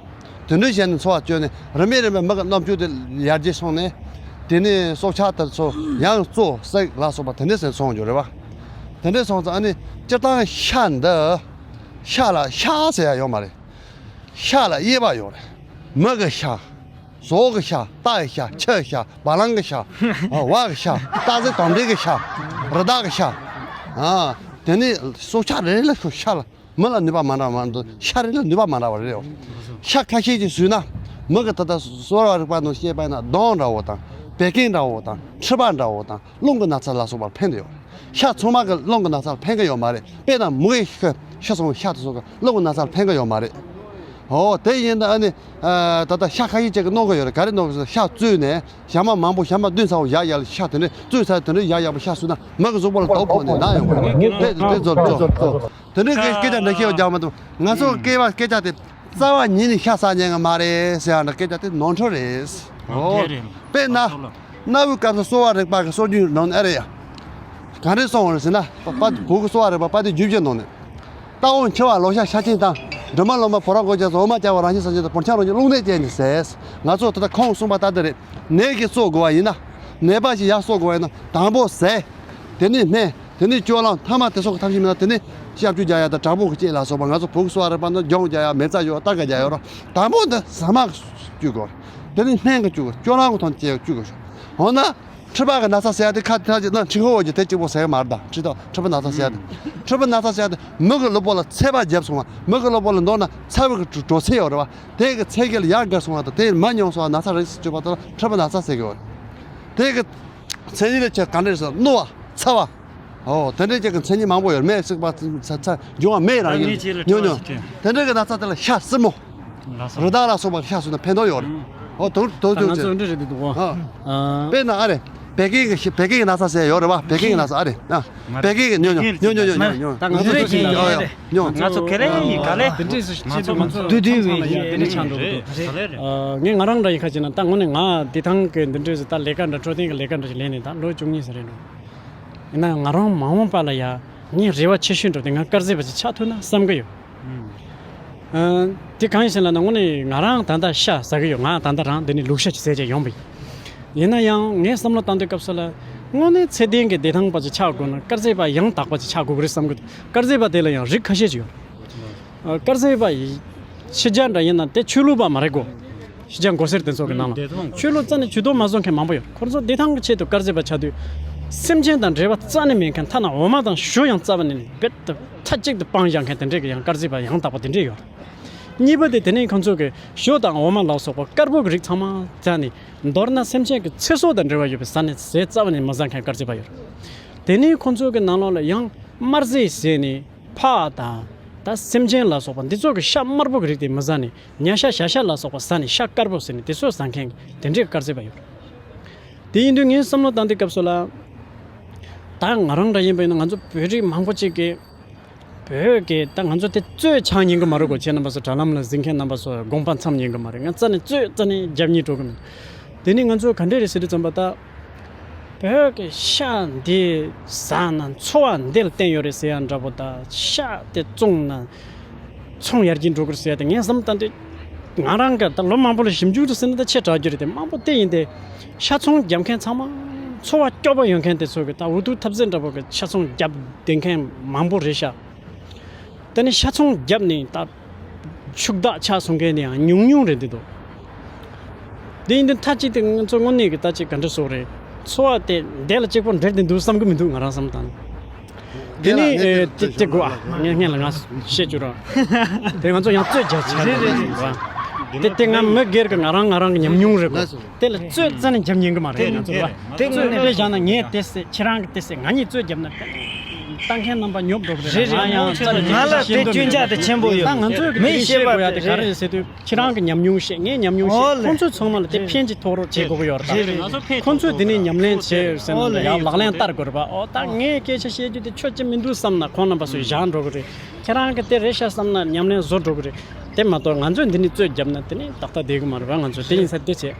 དེ་འདྲ་བྱས་ནས་འཚོ་བ་བསྐྱོད་ནས་རིམ་པས་རིམ་པས་མི་གི་རྣམ་དཔྱོད་དེ་ཡར་རྒྱས་སོང་ནས། དེ་ནས་སྲོག་ཆགས་དེ་ཚོ་ཡང་གཙོ་བསྲེག་ལ་སོགས་པ་དེ་འདྲ་ཟེར་སོང་རྒྱུ་རེད་བ། དེ་འདྲ་སོང་ཙང་ཨ་ནི་སྤྱིར་བཏང་ཤ་འདི། ཤ་ལ་ཤ་ཟེར་ཡ་ཡོད་མ་རེད། ཤ་ལ་དབྱེ་བ་ཡོད་རེད། མི་གི་ཤ། ཟོག་གི་ཤ། རྟ་ཡི་ཤ། ཁྱི་ཡི་ཤ། བ་ལང་གི་ཤ། ཨ། ཝ་གི་ཤ། སྟག་གཟིག་དོམ་དྲེད་ཀྱི་ཤ། རི་དྭགས་ཀྱི་ཤ། ཨ། དེ་ནས་སྲོག་ཆགས་རེ་རེ་ལ་ཤ་ལ། མི་ལ་ནུས་པ་མ་འདྲ་བ་མ་འདུག་ཤ་རེ་ལ་ནུས་པ་མ་འདྲ་བ་རེད། ཤ་ཁ་ཤས་ཅིག་ཟོས་ན། མི་གི་ད་ལྟ་གསོ་བ་རིག་པ་ནང་བཤད་པ་ཡིན་ན་གདོང་འདྲ་བོ་དང་། བད་ཀན་འདྲ་བོ་དང་། མཁྲིས་པ་འདྲ་བོ་དང་། རླུང་གི་ན་ཚ་ལ་སོགས་པར་ཕན་གྱི་ཡོད། ཤ་ཚང་མ་གི་རླུང་གི་ན་ཚ་ལ་ཕན་གྱི་ཡོད་མ་རེད། དཔེར་ན་མུ་གེ་ཤི་ཤི་སོང་བའི་ཤ་དེ་ཚོ་གི་རླུང་གི་ན་ཚ་ལ་ཕན་གྱི་ཡོད་མ་རེད། ཨོ་དེ་ཡིན་ད་ཨ་ནི། ཨ་ད་ལྟ་ཤ་ཁ་ཤས་ཅིག་གིས་མནོ་གི་ཡོད་རེད། ག་རེ་མནོ་གི་ཟེར་ན་ཤ་བཙོས་ནས་ཞག་མ་མང་པོ་ཞག་མ་བདུན་ཚར་བ་ཡག་ཡག་ལ་ཤ་དེ་འདྲས་བཙོས་ཚར་དེ་འདྲས་ཡག་ཡག་པོ་ཤ་ཟོས་ན་མི་གི་གཟུགས་པོ་ལ་དོགས་ཕོག་ནས་ན་ཡོང་གི་རེད། དེ་དེ་ཚོ་ཚོ་ཚོ་དེ་འདྲས་སྐད་སྐད་ཆ་འདྲ་ཤེས་པ་རྒྱག་མ་ཐུབ། ང་ཚོ་སྐད་པ་སྐད་ཆ་དེ་རྩ་བ་ཉིད་ནས་ཤ་ཟ་ཉན་གི་མ་རེད་ཟེར་ཡག་འདྲ་སྐད་ཆ་དེ་ནོར་འཁྲུལ་རེད། ཨོ་དཔེར་ན། གནའ་བོའི་སྐབས་སུ་གསོ་བ་རིག་པ་གི་སྲོལ་རྒྱུན་ནང་ཨེ་རེད་ཡ། ག་རེ་གསུངས་པ་རེད་ཟེར་ན། པ་བོད་ཀྱི་གསོ་བ་རིག་པ་དཔལ་ལྡན་རྒྱུད་བཞི་ནང་ནས། རྟ་བོ་འཁྱིལ་བ་ལོ་ཤ་ཤ་ཆེན་དང་། འབྲུ་མ་ལོ་མ་བོ་ར་མགོ་བཅས་སུ་འོ་མ་བྱ་བ་རང་བཞིན་སངས་རྒྱས་དང་བུར་ཁྱམས་རང་བཞིན་རླུང་ནད་བཅས་ནས་ཟས། ང་ཚོ་ད་ལྟ་ཁོང་གསུངས་པ་ལྟར་དེ་རེད། ནད་ཀྱིས་གསོ་དགོས་པ་ཡིན་ན། ནད་པ་ཞིག་ཡར་གསོ་དགོས་པ་ཡིན་ན་དང་པོ་ཟས། དེ་ནས་སྨན། དེ་ནས་སྤྱོད་ལམ། ཐ་མ་དེ་སོགས་ཀྱི་ཐབས་ཤེས་མེད་ན་དེ་ནས་གཤག་བཅོས་རྒྱག་ཡ་དང་བྲག་ཕུག་གི་ལྕེ་ལ་སོགས་པ་ང་ཚོ་བོད་ཀྱི་གསོ་བ་རིག་པ་ནང་སྦྱོང་རྒྱག་ཡ་མེ་བཙའ་ཡོད་རྟ་ག་རྒྱག་ཡོད་ར། དང་པོ་འདི་ཟ་མ་གི་བཅོས་དགོས། དེ་ནས་སྨན་གྱི་བཅོས་དགོས། སྤྱོད་ལམ་གྱི་ཐོག་ནས་བཅོས་དགོས། འོ་ན། མཁྲིས་པ་གི་ན་ཚ་ཟེར་ཡ་དེ་ཁ་ཐག་ཅིག་ན་མཁྲིས་ཁོག་འོག་གི་དེ་གཅིག་པོ་ཟེར་གི་མ་རེད་ད། མཁྲིས་ཐོག་མཁྲིས་པ་ན་ཚ་ཟེར་ཡ་དེ། མཁྲིས་པ་ན་ཚ་ཟེར་ཡ་དེ་མི་གི་གློ་བུར་ལ་ཚད་པ་བརྒྱབ་སོང་བ། མི་གི་གློ་བུར་ལ་མདོར་ན་ཚ་བའི་གི་འགྲོ་ཚད་ཡོད་རེད་བ། དེ་གི་ཚད་བརྒལ་ལ་ཡར་བརྒལ་སོང་བ་དང་དེ་མར་ཉུང་སོང་བ་ན་ཚ་རེད་ཟེར་བཅོས་པ་དེ་ལ་མཁྲིས་པ་ན་ཚ་ཟེར་གི་ཡོད་རེད། དེ་གི་མཚན་ཉིད་ལ་ཁྱེད་ག་འདྲ་རེད་ཟེར་ན་རྣོ་བ། ཚ་བ། ཨོ་དེ་འདྲའི་ཅིག་གི་མཚན་ཉིད་མང་པོ་ཡོད། མེ་ཚིག་པ་ཚ་ཚ་འབྱུང་བ་མེ་རང་ཡིན། ཉོ་ཉོ། དེ་འདྲའི་གི་ན་ཚ་དེ་ལ་ཤ་སྲིན་མོ། རི་དྭགས་ལ་སོགས་པ་ཤ་ཟོས་ན་ཕན་ཐོགས་ཡོད་རེད། ཨོ་དུ་དུ་ད་དུ་ང་ཚོ་འདི་རེད་འདུག་གོ། ཨ། ཨ། དཔེར་ན་ཨ་རེ། བད་ཀན་གི་ཤི་བད་ཀན་གི་ན་ཚ་ཟེར་ཡོད་རེད་བ། བད་ཀན་གི་ན་ཚ་ཨ་རེ། ཨ། བད་ཀན་གི་ཉོ་ཉོ་ཉོ་ཉོ་ཉོ་ཉོ་ཉོ། ད་ང་ཚོ་ཁྱེད་ཀྱི་ཡོད་ཡོད་ཉོ། ང་ཚོ་ཁེ་རེ་ཡི་ག་ལེ། དེ་འདྲས་སུ་ང་ཚོ་ང་ཚོ་དུས་དུས་བས་ཡིན་དེ་འདྲས་ཆགས་འགྲོ་གི་འདུག་ཨ། ངས་ང་རང་འདྲ་ཡིན་ཁ་ཅིག་ན་ད་དངོས་གནས་ང་བདེ་ཐང་གི་འདི་འདྲས་སུ་ད་ལས་ཀ་འདྲ་འཕྲོད་བསྟེན་གི་ལས་ཀ་འདྲ་ཞིག་ལས་ནས་ད་ལོ་བཅུ་གཉིས་ཟེར་རེད་འགྲོ། ཡིན་ན་ང་རང་མ་འོངས་པ་ལ་ཡ་ངའི་རེ་བ་ཆེ་ཤོས་འགྲོ་དེ་ང་དཀར་ཟས་པ་ཞིག་ཆགས་ཐུབ་ན་བསམ་གི་ཡོད། ཨ། དེ་གང་ཡིན་ཟེར་ན་ན་དངོས་གནས་ང་རང་ད་ལྟ་ཤ་ཟ་གི་ཡོད། ང་ད་ལྟ་རང་འདི་ནས་ལུག་ཤ་ཅིག་བཟས་བྱས་ཡོང་པ་ཡིན། ཡིན་ན་ཡང་ངས་བསམ་བློ་བཏང་དུས་སྐབས་སུ་ལ་དངོས་གནས་ཚད་ལྡན་གྱི་བདེ་ཐང་པ་ཅིག་ཆགས་དགོས་ན་དཀར་ཟས་པ་ཡང་དག་པ་ཅིག་ཆགས་དགོས་ཀྱི་རེད་བསམ་གི་འདུག་དཀར་ཟས་པ་དེ་ལ་ཡང་རིགས་ཁ་ཤས་ཅིག་ཡོད། ཨ། དཀར་ཟས་པ་ཡི་ཕྱི་རྒྱལ་འདྲ་ཡིན་ན་དེ་ཆོས་ལུགས་པ་མ་རེད་གོ། ཕྱི་རྒྱལ་མགོ་སེར་དེ་ཚོ་གི་ནང་ལ་ཆོས་ལུགས་རྩ་ནས་ཇུས་གཏོགས་མ་བཟོ་མཁན་མང་པོ་ཡོད། ཁོ་ཚོ་བདེ་ཐང་གི་ཆེད་དུ་དཀར་ཟས་པ་ཆགས་དུས། སེམས་ཅན་དང་འབྲེལ་བ་རྩ་ནས་མེད་མཁན་ཐ་ན་འོ་མ་དང་ཞོ་ཡང་རྩ་བ་ནས་རྦད་དེ་མཐའ་གཅིག་ཏུ་སྤང་བཞག་མཁན་དེ་འདྲས་ཀྱི་ཡང་དཀར་ཟས་པ་ཡང་དག་པ་དེ་འདྲས་ཡོད། གཉིས་པ་དེ་དེ་ནས་ཁོ་ཚོ་གི་ཞོ་དང་འོ་མ་ལ་སོགས་པ་དཀར་པོ་གི་རིགས་ཚང་མ་རྩ་ནས་མདོར་ན་སེམས་ཅན་གྱི་ཚེ་སྲོག་དང་འབྲེལ་བ་ཡོད་པའི་ས་ནས་ཟས་རྩ་བ་ནས་མི་ཟ་མཁན་དཀར་ཟས་པ་ཡོད། དེ་ནས་ཁོ་ཚོ་གི་ནང་ལོགས་ལ་ཡང་དམར་ཟས་ཟས་ནས། ཕག་དང་། ད་སེམས་ཅན་ལ་སོགས་པ་འདི་ཚོ་གི་ཤ་དམར་པོ་གི་རིགས་དེ་མི་ཟ་ནས་ཉ་ཤ་བྱ་ཤ་ལ་སོགས་པ་ཟ་ནས་ཤ་དཀར་པོ་ཟོས་ནས་དེ་ཚོ་ཟ་མཁན་གྱི་དེ་འདྲའི་དཀར་ཟས་པ་ཡོད། དེ་ཡིན་དུས་ངས་བསམ་བློ་བཏང་དུས་སྐབས་སུ་ལ། ད་ང་རང་འདྲ་ཡིན་པ་ཡིན་ན་ང་ཚོ་བོད་རིགས་མང་པོ་ཅིག་གིས། བོད་ཀྱི་ད་ང་ཚོ་དེ་གཙོས་ཆགས་ཉན་གི་མ་རེད་གོ། ཁྱེད་རྣམ་པ་ཚོ་དྲ་ལམ་ལ་གཟིགས་མཁན་རྣམ་པ་ཚོ་དགོངས་པ་མཚམས་ཉན་གི་མ་རེད། ང་རྩ་ནས་གཙོས་རྩ་ནས་རྒྱབ་ཉན་འགྲོ་གི་མིན། དེ་ནས་ང་ཚོ་ག་འདྲས་རེད་ཟེར་དུས་ཙམ་པ་ད། བོད་ཀྱི་ཤ་འདི་ཟ་ན་འཚོ་བ་འདི་ལ་བརྟེན་ཡོད་རེད་ཟེར་ཡ་འདྲ་པོ་དང་། ཤ་དེ་བཙོང་ན་ཚོང་ཡར་རྒྱས་འགྲོ་གི་རེད་ཟེར་ཡ་དེ་ངས་བསམ་བཏང་དུས། ང་རང་གི་ད་ལོ་མང་པོ་ལ་ཞིབ་འཇུག་ཏུ་ཟིན་ན་ད་ཆེ་དྲགས་རྒྱུ་རེད་དེ། མང་པོ་དེ་ཡིན་ཏེ། ཤ་ཚོང་རྒྱབ་མཁན་ཚང་མ་འཚོ་བ་སྐྱོ་པོ་ཡོད་མཁན་དེ་ཚོ་གི་ད་འུ་ཐུག་ཐབས་ཟད་འདྲ་པོ་གི་ཤ་ཚོང་རྒྱབ་བསྡད་མཁན་མང་པོ་རེད་ཤག་དེ་ནས་ཤ་ཚོང་བརྒྱབ་ནས་ད་ཕྱུག་བདག་ཆགས་སོང་མཁན་དེ་ཡང་ཉུང་ཉུང་རེད་འདུག་དེ་ཡིན་དུས་མཐའ་གཅིག་ཏུ་ང་ཚོ་དངོས་གནས་ཀྱི་ད་ཅིག་ག་འདྲ་སོགས་རེད། འཚོ་བ་དེ་བདེ་ལ་གཅིག་པོ་འབྲེལ་ཏེ་འདུག་བསམ་གི་མི་འདུག་ང་རང་བསམ་བཏང་ན། དེ་ནས་ཨེ་དེ་དེ་དགོས་ཨ། ངས་སྔན་ལ་ང་བཤད་རྒྱུ་ར། དེ་ང་ཚོ་ཡང་རྩོད་རྒྱག་ཆ་རེད་རེད་ར། དེ་དེ་ང་མི་སྒེར་གྱི་ང་རང་ང་རང་གི་ཉམས་མྱོང་རེད་གོ། དེ་ལ་རྩོད་རྩ་ནས་རྒྱབ་ཉན་གི་མ་རེད་ང་ཚོ་ར། དེ་རྩོད་དཔེ་བཞག་ན་ངས་དེ་ཟེར་ཁྱེད་རང་གི་དེ་ཟེར་ང་གཉིས་རྩོད་རྒྱབ་ན། ལྟ་མཁན་རྣམ་པ་ཉོབ་འགྲོ་གི་རེད། རེད་རེད། ང་ཡང་རྩ་ནས་ང་ལ་དེ་སྐྱོན་ཆ་དེ་ཆེན་པོ་ཡོད། ད་ང་ཚོས་གི་མི་དེ་ཤེས་ཤེས་དགོས་ཡ་དེ་ག་རེ་རེད་ཟེར་དུས། ཁྱེད་རང་གི་ཉམས་མྱོང་བཤད། ངའི་ཉམས་མྱོང་བཤད། ཨོ་ལེ། ཁོང་ཚོ་ཚང་མ་ལ་དེ་ཕན་ཅིག་ཐོགས་རོགས་བྱེད་དགོས་ཀྱི་ཡོད་རེད་ད། རེད་རེད། ང་ཚོ་ཕན་ཁོང་ཚོས་དེ་ནས་ཉམས་ལེན་བྱེད་ཟེར་ན། ཨོ་ལེ། ཡང་ལག་ལེན་བསྟར་དགོས་རེད་པ། ཨོ་ད་ངས་སྐད་ཆ་བཤད་རྒྱུ་དེ་ཆོག་གི་མི་འདུག་བསམ་ན་ཁོང་རྣམ་པ་ཚོས་བཞག་འགྲོ་གི་རེད། ཁྱེད་རང་གི་དེ་རེད་ཤག་བསམ་ན་ཉམས་ལེན་བཟོ་འགྲོ་གི་རེད། དེ་མ་གཏོགས་ང་ཚོས་འདི་ནས་རྩོད་བརྒྱབ་ན་དེ་ནས་ཏག་ཏག་བསྡད་གི་མ་རེད་པ། ང་ཚོ་དེ་ཡིན་ས་དེ་བྱས།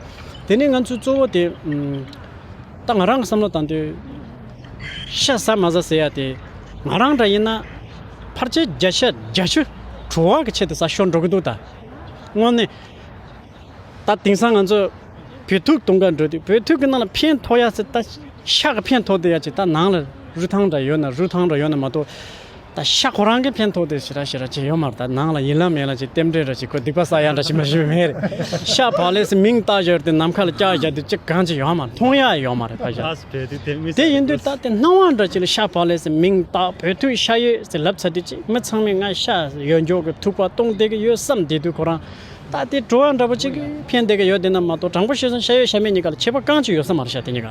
དེ་ནས་ང་ཚོས་གཙོ་བོ་དེ། ཨམ། ད་ང་རང་གི་བསམ་བློ་བཏང་དུས། ཤ་ཟ་མ་ཟ་ཟེར་ཡ་དེ། ང་རང་འདྲ་ཡིན་ན། ཕལ་ཆེར་བརྒྱ་ཆ་བརྒྱད་ཅུ་བྲོ་བ་གི་ཆེད་དུ་ཟ་ཤོར་འགྲོ་གི་འདུག་ད། དངོས་གནས། ད་དེང་སང་ང་ཚོ་བོད་ཐུག་གཏོང་ག་འགྲོ་དུས་བོད་ཐུག་གི་ནང་ལ་ཕན་ཐོགས་ཡ་ཟེར། ད་ཤ་གི་ཕན་ཐོགས་དེ་ཡ་ཅིག་ད་ནང་ལ་རུ་ཐང་འདྲ་ཡོད་ན་རུ་ཐང་འདྲ་ཡོད་ན་མ་གཏོགས། ད་ཤ་ཁོ་རང་གི་ཕན་ཐོགས་དེ་ཞེ་དྲག་ཞེ་དྲག་ཅིག་ཡོད་མ་རེད། ད་ནང་ལ་ཡིན་ལ་མེད་ལ་ཅིག་རྟེན་འབྲེལ་འདྲ་ཅིག་ཁོ་སྡིག་པ་བསགས་ཡ་འདྲ་ཅིག་མ་ཞིག་མེད་རེད། ཤ་བག་ལེབ་ཟེར་མིང་བཏགས་བཞག་དེ་ནམ་མཁའ་ལ་བཀྱགས་བཞག་དེ་ཅིག་གང་ཅིག་ཡོད་མ་རེད། མཐོང་ཡ་ཡོད་མ་རེད་ད་ཤ། དེ་ཡིན་དུས་ད་དེ་སྣང་བ་འདྲ་ཅིག་ལ་ཤ་བག་ལེབ་ཟེར་མིང་བཏགས་བོད་ཐུག་ཤ་ཡོད་ཟེར་ལབ་ཚར་དུས་ཅིག་མི་ཚང་མས་ང་ཤ་ཡོད་འཇོག་གི་ཐུག་པ་གཏོང་བསྡད་ཀྱི་ཡོད་བསམ་བསྡད་དུས་ཁོ་རང་། ད་དེ་བྲོ་བ་འདྲ་པོ་ཅིག་གིས་ཕན་བསྡད་ཀྱི་ཡོད་དེ་ན་མ་གཏོགས་དྲང་པོ་བཤད་ན་ཤ་ཡོད་ཤ་མེད་གཉིས་ཀ་ལ་ཁྱད་པར་གང་ཅིག་ཡོད་ས་མ་རེད་ཤག་དེ་གཉིས་ཀ་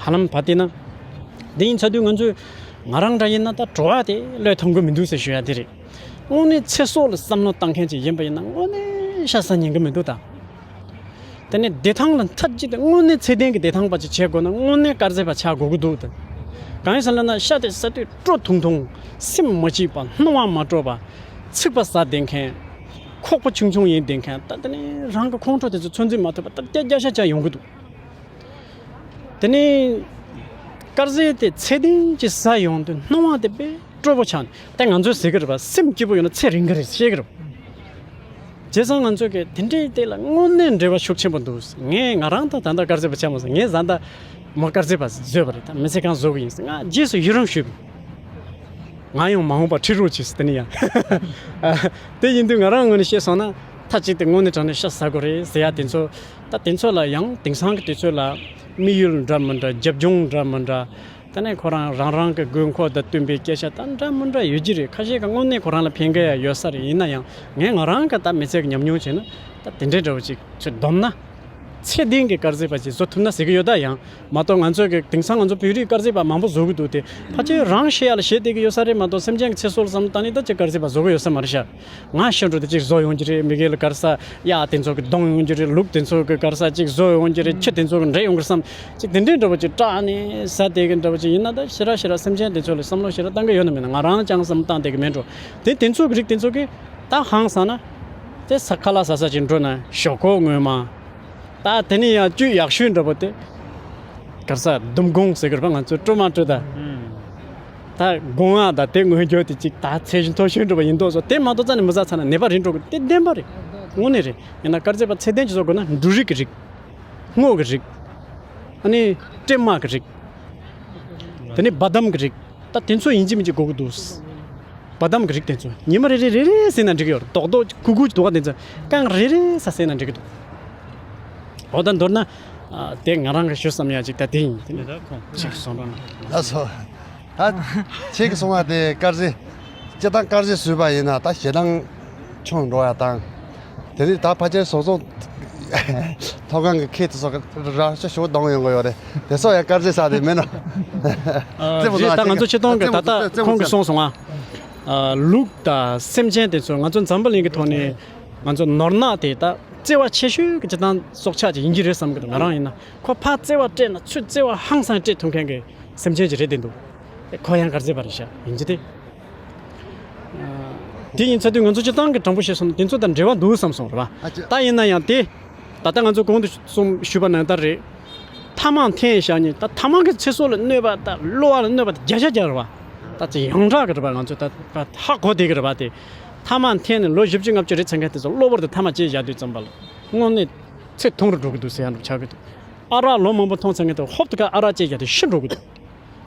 ཧ་ལམ་བ་དེ་ན། དེ་ཡིན་ཚར་དུས་ང་ཚོས་ང་རང་འདྲ་ཡིན་ན་ད་བྲོ་བ་དེ་བློས་ཐོངས་གི་མི་འདུག་ཟེར་ཞུ་ཡ་དེ་རེད། དངོས་གནས་ཚེ་སྲོག་ལ་བསམ་བློ་བཏང་མཁན་ཅིག་ཡིན་པ་ཡིན་ན་དངོས་གནས་ཤ་ཟ་ཉན་གི་མི་འདུག་ད། དེ་ནས་བདེ་ཐང་ལ་མཐའ་གཅིག་ཏུ་དངོས་གནས་ཚད་ལྡན་གྱི་བདེ་ཐང་པ་ཅིག་བྱེད་དགོས་ན་དངོས་གནས་དཀར་ཟས་པ་ཆགས་དགོས་ཀྱི་འདུག་ད། གང་ཡིན་ཟེར་ལབ་ན་ཤ་དེ་ཟ་དུས་སྤྲོ་ཐུང་ཐུང་། སེམས་མ་སྐྱིད་པ། སྣང་བ་མ་སྤྲོ་བ། ཚིག་པ་ཟ་བསྡད་མཁན། ཁོག་པ་ཆུང་ཆུང་ཡིན་བསྡད་མཁན། ད་དེ་ནས་རང་གི་ཁོང་ཁྲོ་དེ་ཚོ་ཚོད་འཛིན་མ་ཐུབ་པ་ད་བརྒྱ་བརྒྱ་ཆ་ཆ་ཡོང་གི་འདུག། དེ་ནས་དཀར་ཟས་དེ་ཚད་ལྡན་གྱི་ཟ་ཡོང་དུས་སྣང་བ་དེ་དཔེ་སྤྲོ་པོ་ཆགས་ནས། ད་ང་ཚོས་ཟེར་གི་རེད་པ། སེམས་སྐྱིད་པོ་ཡོད་ན་ཚེ་རིང་གི་རེད་བཤད་གི་རེད་པ། བྱས་ཙང་ང་ཚོས་གི་དེ་འདྲའི་དེ་ལ་དངོས་གནས་འབྲེལ་བ་ཤུགས་ཆེན་པོ་འདུག། ངས་ང་རང་ད་ད་ལྟ་དཀར་ཟས་པ་ཆགས་མ་སོང་། ངས་བཟའ་ཟླ་མོ་དཀར་ཟས་པ་བཟོས་པ་རེད། ད་མི་ཚེ་གང་བཟོ་གི་ཡིན་ཟེར་ང་རྗེས་སུ་ཡི་རང་ཞུས་པ། ང་ཡང་མ་འོངས་པར་ཁྲིད་རོགས་གྱིས་ཟེར། དེ་ནི་ཡང་དེ་ཡིན་དུས་ང་རང་ངོས་ནས་བཤད་སོང་ན་མཐའ་གཅིག་ཏུ་དངོས་གནས་དྲང་གནས་ཤ་ཟ་དགོས་རེད་ཟེར་ཡ་དེ་ཚོ། ད་དེ་ཚོ་ལ་ཡང་དེང་སང་གི་དུས་ཚོད་ལ་དམིགས་ཡུལ་འདྲ་མི་འདྲ། རྒྱབ་ལྗོངས་འདྲ་མི་འདྲ། དེ་ནས་ཁོ་རང་རང་རང་གི་དགོས་མཁོ་དང་བསྟུན་པའི་སྐད་ཆ་ད་འདྲ་མི་འདྲ་ཡོད་ཀྱི་རེད། ཁ་ཤས་ཀྱིས་དངོས་གནས་ཁོ་རང་ལ་ཕན་གི་ཡ་ཡོད་ས་རེད། ཡིན་ན་ཡང་ངས་ང་རང་གི་ད་མི་ཚེ་གི་ཉམས་མྱོང་བྱས་ན་ད་དེ་འདྲའི་འདྲ་བོ་ཅིག་ཚོད་བསྡོམས་ན། ཚད་ལྡན་གྱི་དཀར་ཟས་པ་ཅིག་བཟོ་ཐུབ་ན་ཟེར་གྱི་ཡོད། ད་ཡང་མ་གཏོགས་ང་ཚོ་གི་དེང་སང་ང་ཚོ་བོད་རིགས་དཀར་ཟས་པ་མང་པོ་བཟོ་གི་འདུག་སྟེ། ཕལ་ཆེར་རང་ཤི་ཡ་ལ་ཞེད་བསྡད་ཀྱི་ཡོད་ས་རེད་མ་གཏོགས་སེམས་ཅན་གྱི་ཚེ་སྲོག་ལ་བསམ་བློ་བཏང་ནས་ད་ཅིག་དཀར་ཟས་པ་བཟོ་གི་ཡོད་ས་མ་རེད་ཤག། ང་ཤི་འགྲོ་དུས་ཅིག་བཟོ་ཡོང་གི་རེད། མི་སྒེར་ལ་དཀར་ཟས་གཡག་དེ་ཚོ་གི་གདོང་ཡོང་གི་རེད། ལུག་དེ་ཚོ་གི་དཀར་ཟས་ཅིག་བཟོ་ཡོང་གི་རེད། ཁྱི་དེ་ཚོ་གི་འདྲེ་ཡོང་གི་རེད་བསམ། ཅིག་དེ་འདྲའི་འདྲ་བོ་ཅིག་སྐྲག་ནས་ཟ་བསྡད་ཀྱི་འདྲ་བོ་ཅིག་ཡིན་ན། ད་ཞེ་དྲག་ཞེ་དྲག་སེམས་ཅན་དེ་ཚོ་ལ་བསམ་བློ་ཞེ་དྲག་བཏང་གི་ཡོད་ན་མེད་ན་ང་རང་ཅང་བསམ་བློ་བཏང་བསྡད་ཀྱི་མེད་འགྲོ། དེ་དེ་ཚོ་གི་རིགས་དེ་ཚོ་གི་ད་ཧང་སང་ན། དེ་ས་ཁ་ལག་ཟ་ས་ཅིག་འགྲོ་ན་ཞོག་ཁོག་ངོ་མ། ད་དེ་ནས་ཡང་བཅུད་ཡག་ཤོས་འདྲ་པོ་དེ། ག་རེ་ཟ། ལྡུམ་སྒོང་ཟེར་གི་རེད་པ། ང་ཚོས་སྤྲོ་མ་སྤྲོ་ད། ད་སྒོང་ང་ད་དེ་དངོས་འབྱོར་དེ་གཅིག་ད་ཚད་གཞི་མཐོ་ཤོས་འདྲ་པོ་ཡིན་མདོག་བཟོ། དེ་མ་གཏོགས་རྩ་ནས་མི་ཟ་ཚར་ན་ནད་པ་རེད་འགྲོ་གི། དེ་བདེན་པ་རེད། དངོས་གནས་རེད། ཡིན་ན་དཀར་ཟས་པ་ཚད་ལྡན་ཅིག་བཟོ་དགོས་ན་འབྲུ་རིགས་ཀྱི་རིགས། སྔོ་གི་རིགས། ཨ་ནི་སྲན་མ་གི་རིགས། དེ་ནས་བ་དམ་གི་རིགས། ད་དེ་ཚོ་ཡིན་གཅིག་མིན་གཅིག་དགོས་ཀྱི་འདུག། བ་དམ་གྱི་རིགས་དེ་ཚོ་ཉི་མ་རེ་རེ་རེ་རེ་ཟས་ན་འགྲིག་གི་ཡོད་རེད། རྡོག་རྡོག་ཀུ་ཀུ་རྡོག་དེ་ཚོ་རྐང་རེ་རེ་ས་ཟས་ན་འགྲིག་གི་འདུག། འོ་ད་མདོར་ན། ཨ། དེ་ང་རང་གི་ཞུ་བསམ་ཡ་ཅིག་ད་དེ་ཡིན། དེ་ནས་ད་ཁོང་ཅིག་གསུང་རོགས་གནང་། ལགས་སོ། ད་ཁྱེད་ཀྱིས་གསུང་བ་དེ་དཀར་ཟས། སྤྱིར་བཏང་དཀར་ཟས་ཟོས་པ་ཡིན་ན་ད་ཞེ་སྡང་ཆུང་འགྲོ་ཡ་དང་། དེ་ནས་ད་ཕལ་ཆེར་བཟོ་ཚོང་ཐོག་ཁང་གི་ཁེ་དེ་ཚོ་རང་ཤ་ཞུ་གཏོང་ཡོང་གི་ཡོད་རེད། དེ་ཚོ་ཡང་དཀར་ཟས་ཟ་དེ་མིན་ནོ། རེད། ད་ང་ཚོ་སྤྱིར་བཏང་གི་ད་ལྟ་ཁོང་གིས་གསུངས་སོང་ང་། ལུག་དང་སེམས་ཅན་དེ་ཚོ་ང་ཚོ་འཛམ་བུ་གླིང་གི་ཐོག་ནས་ང་ཚོ་ནོར་ནག་དེ་ད་བརྩེ་བ་ཆེ་ཤོས་ཀྱི་སྤྱིར་བཏང་སྲོག་ཆགས་ཅིག་ཡིན་གྱི་རེད་བསམ་གི་འདུག། ང་རང་ཡིན་ན་ཁོ་ཕར་བརྩེ་བ་སྤྲད་ན་ཚུར་བརྩེ་བ་ཧང་སང་སྤྲད་ཐུབ་མཁན་གྱི་སེམས་ཅན་ཅིག་རེད་བསྡད་འདུག། ཁོ་ཡང་དཀར་ཟས་པ་རེད་ཤག་ཡིན་གྱི་དེ། དེ་ཡིན་ཚར་དུས་ང་ཚོ་སྤྱིར་བཏང་གི་དྲང་པོ་བཤད་སོང་ན་དེ་ཚོ་དང་འབྲེལ་བ་འདུག་བསམ་སོང་རེད་པ། ཨ་ཅེ། ད་ཡིན་ན་ཡང་དེ། ད་ལྟ་ང་ཚོ་གོང་དུ་གསུངས་ཞུས་པ་ནང་ལྟར་རེད། ཐ་མག་འཐེན་བཞག་ནས་ད་ཐ་མག་གི་ཚེ་སྲོག་ལ་གནོད་པ་དང་གློ་བ་ལ་གནོད་པ་དང་བརྒྱ་ཆ་བརྒྱ་རེད་པ། ད་ཅི་ཡོངས་གྲགས་ཀྱི་རེད་པ། ང་ཚོ་ད་ད་ཧ་གོ་བསྡད་ཀྱི་རེད་པ། དེ་ཐ་མག་འཐེན་ནས་ལོ་བཞི་བཅུ་ལྔ་བཅུ་རེད་ཚར་མཁན་དེ་ཚོ་གློ་བུར་དུ་ཐ་མག་བཅད་བཞག་དུས་ཙམ་པ་ལ་དངོས་གནས་ཚེ་ཐུང་རུ་འགྲོ་གི་འདུག་ཟེར་ཡ་འདྲ་ཆགས་ཀྱི་འདུག། ཨ་རག་ལོ་མང་པོ་འཐུང་ཚར་མཁན་དེ་ཧོབ་ཏེ་ཁ་ཨ་རག་བཅད་བཞག་དུས་ཤི་འགྲོ་གི་འདུག།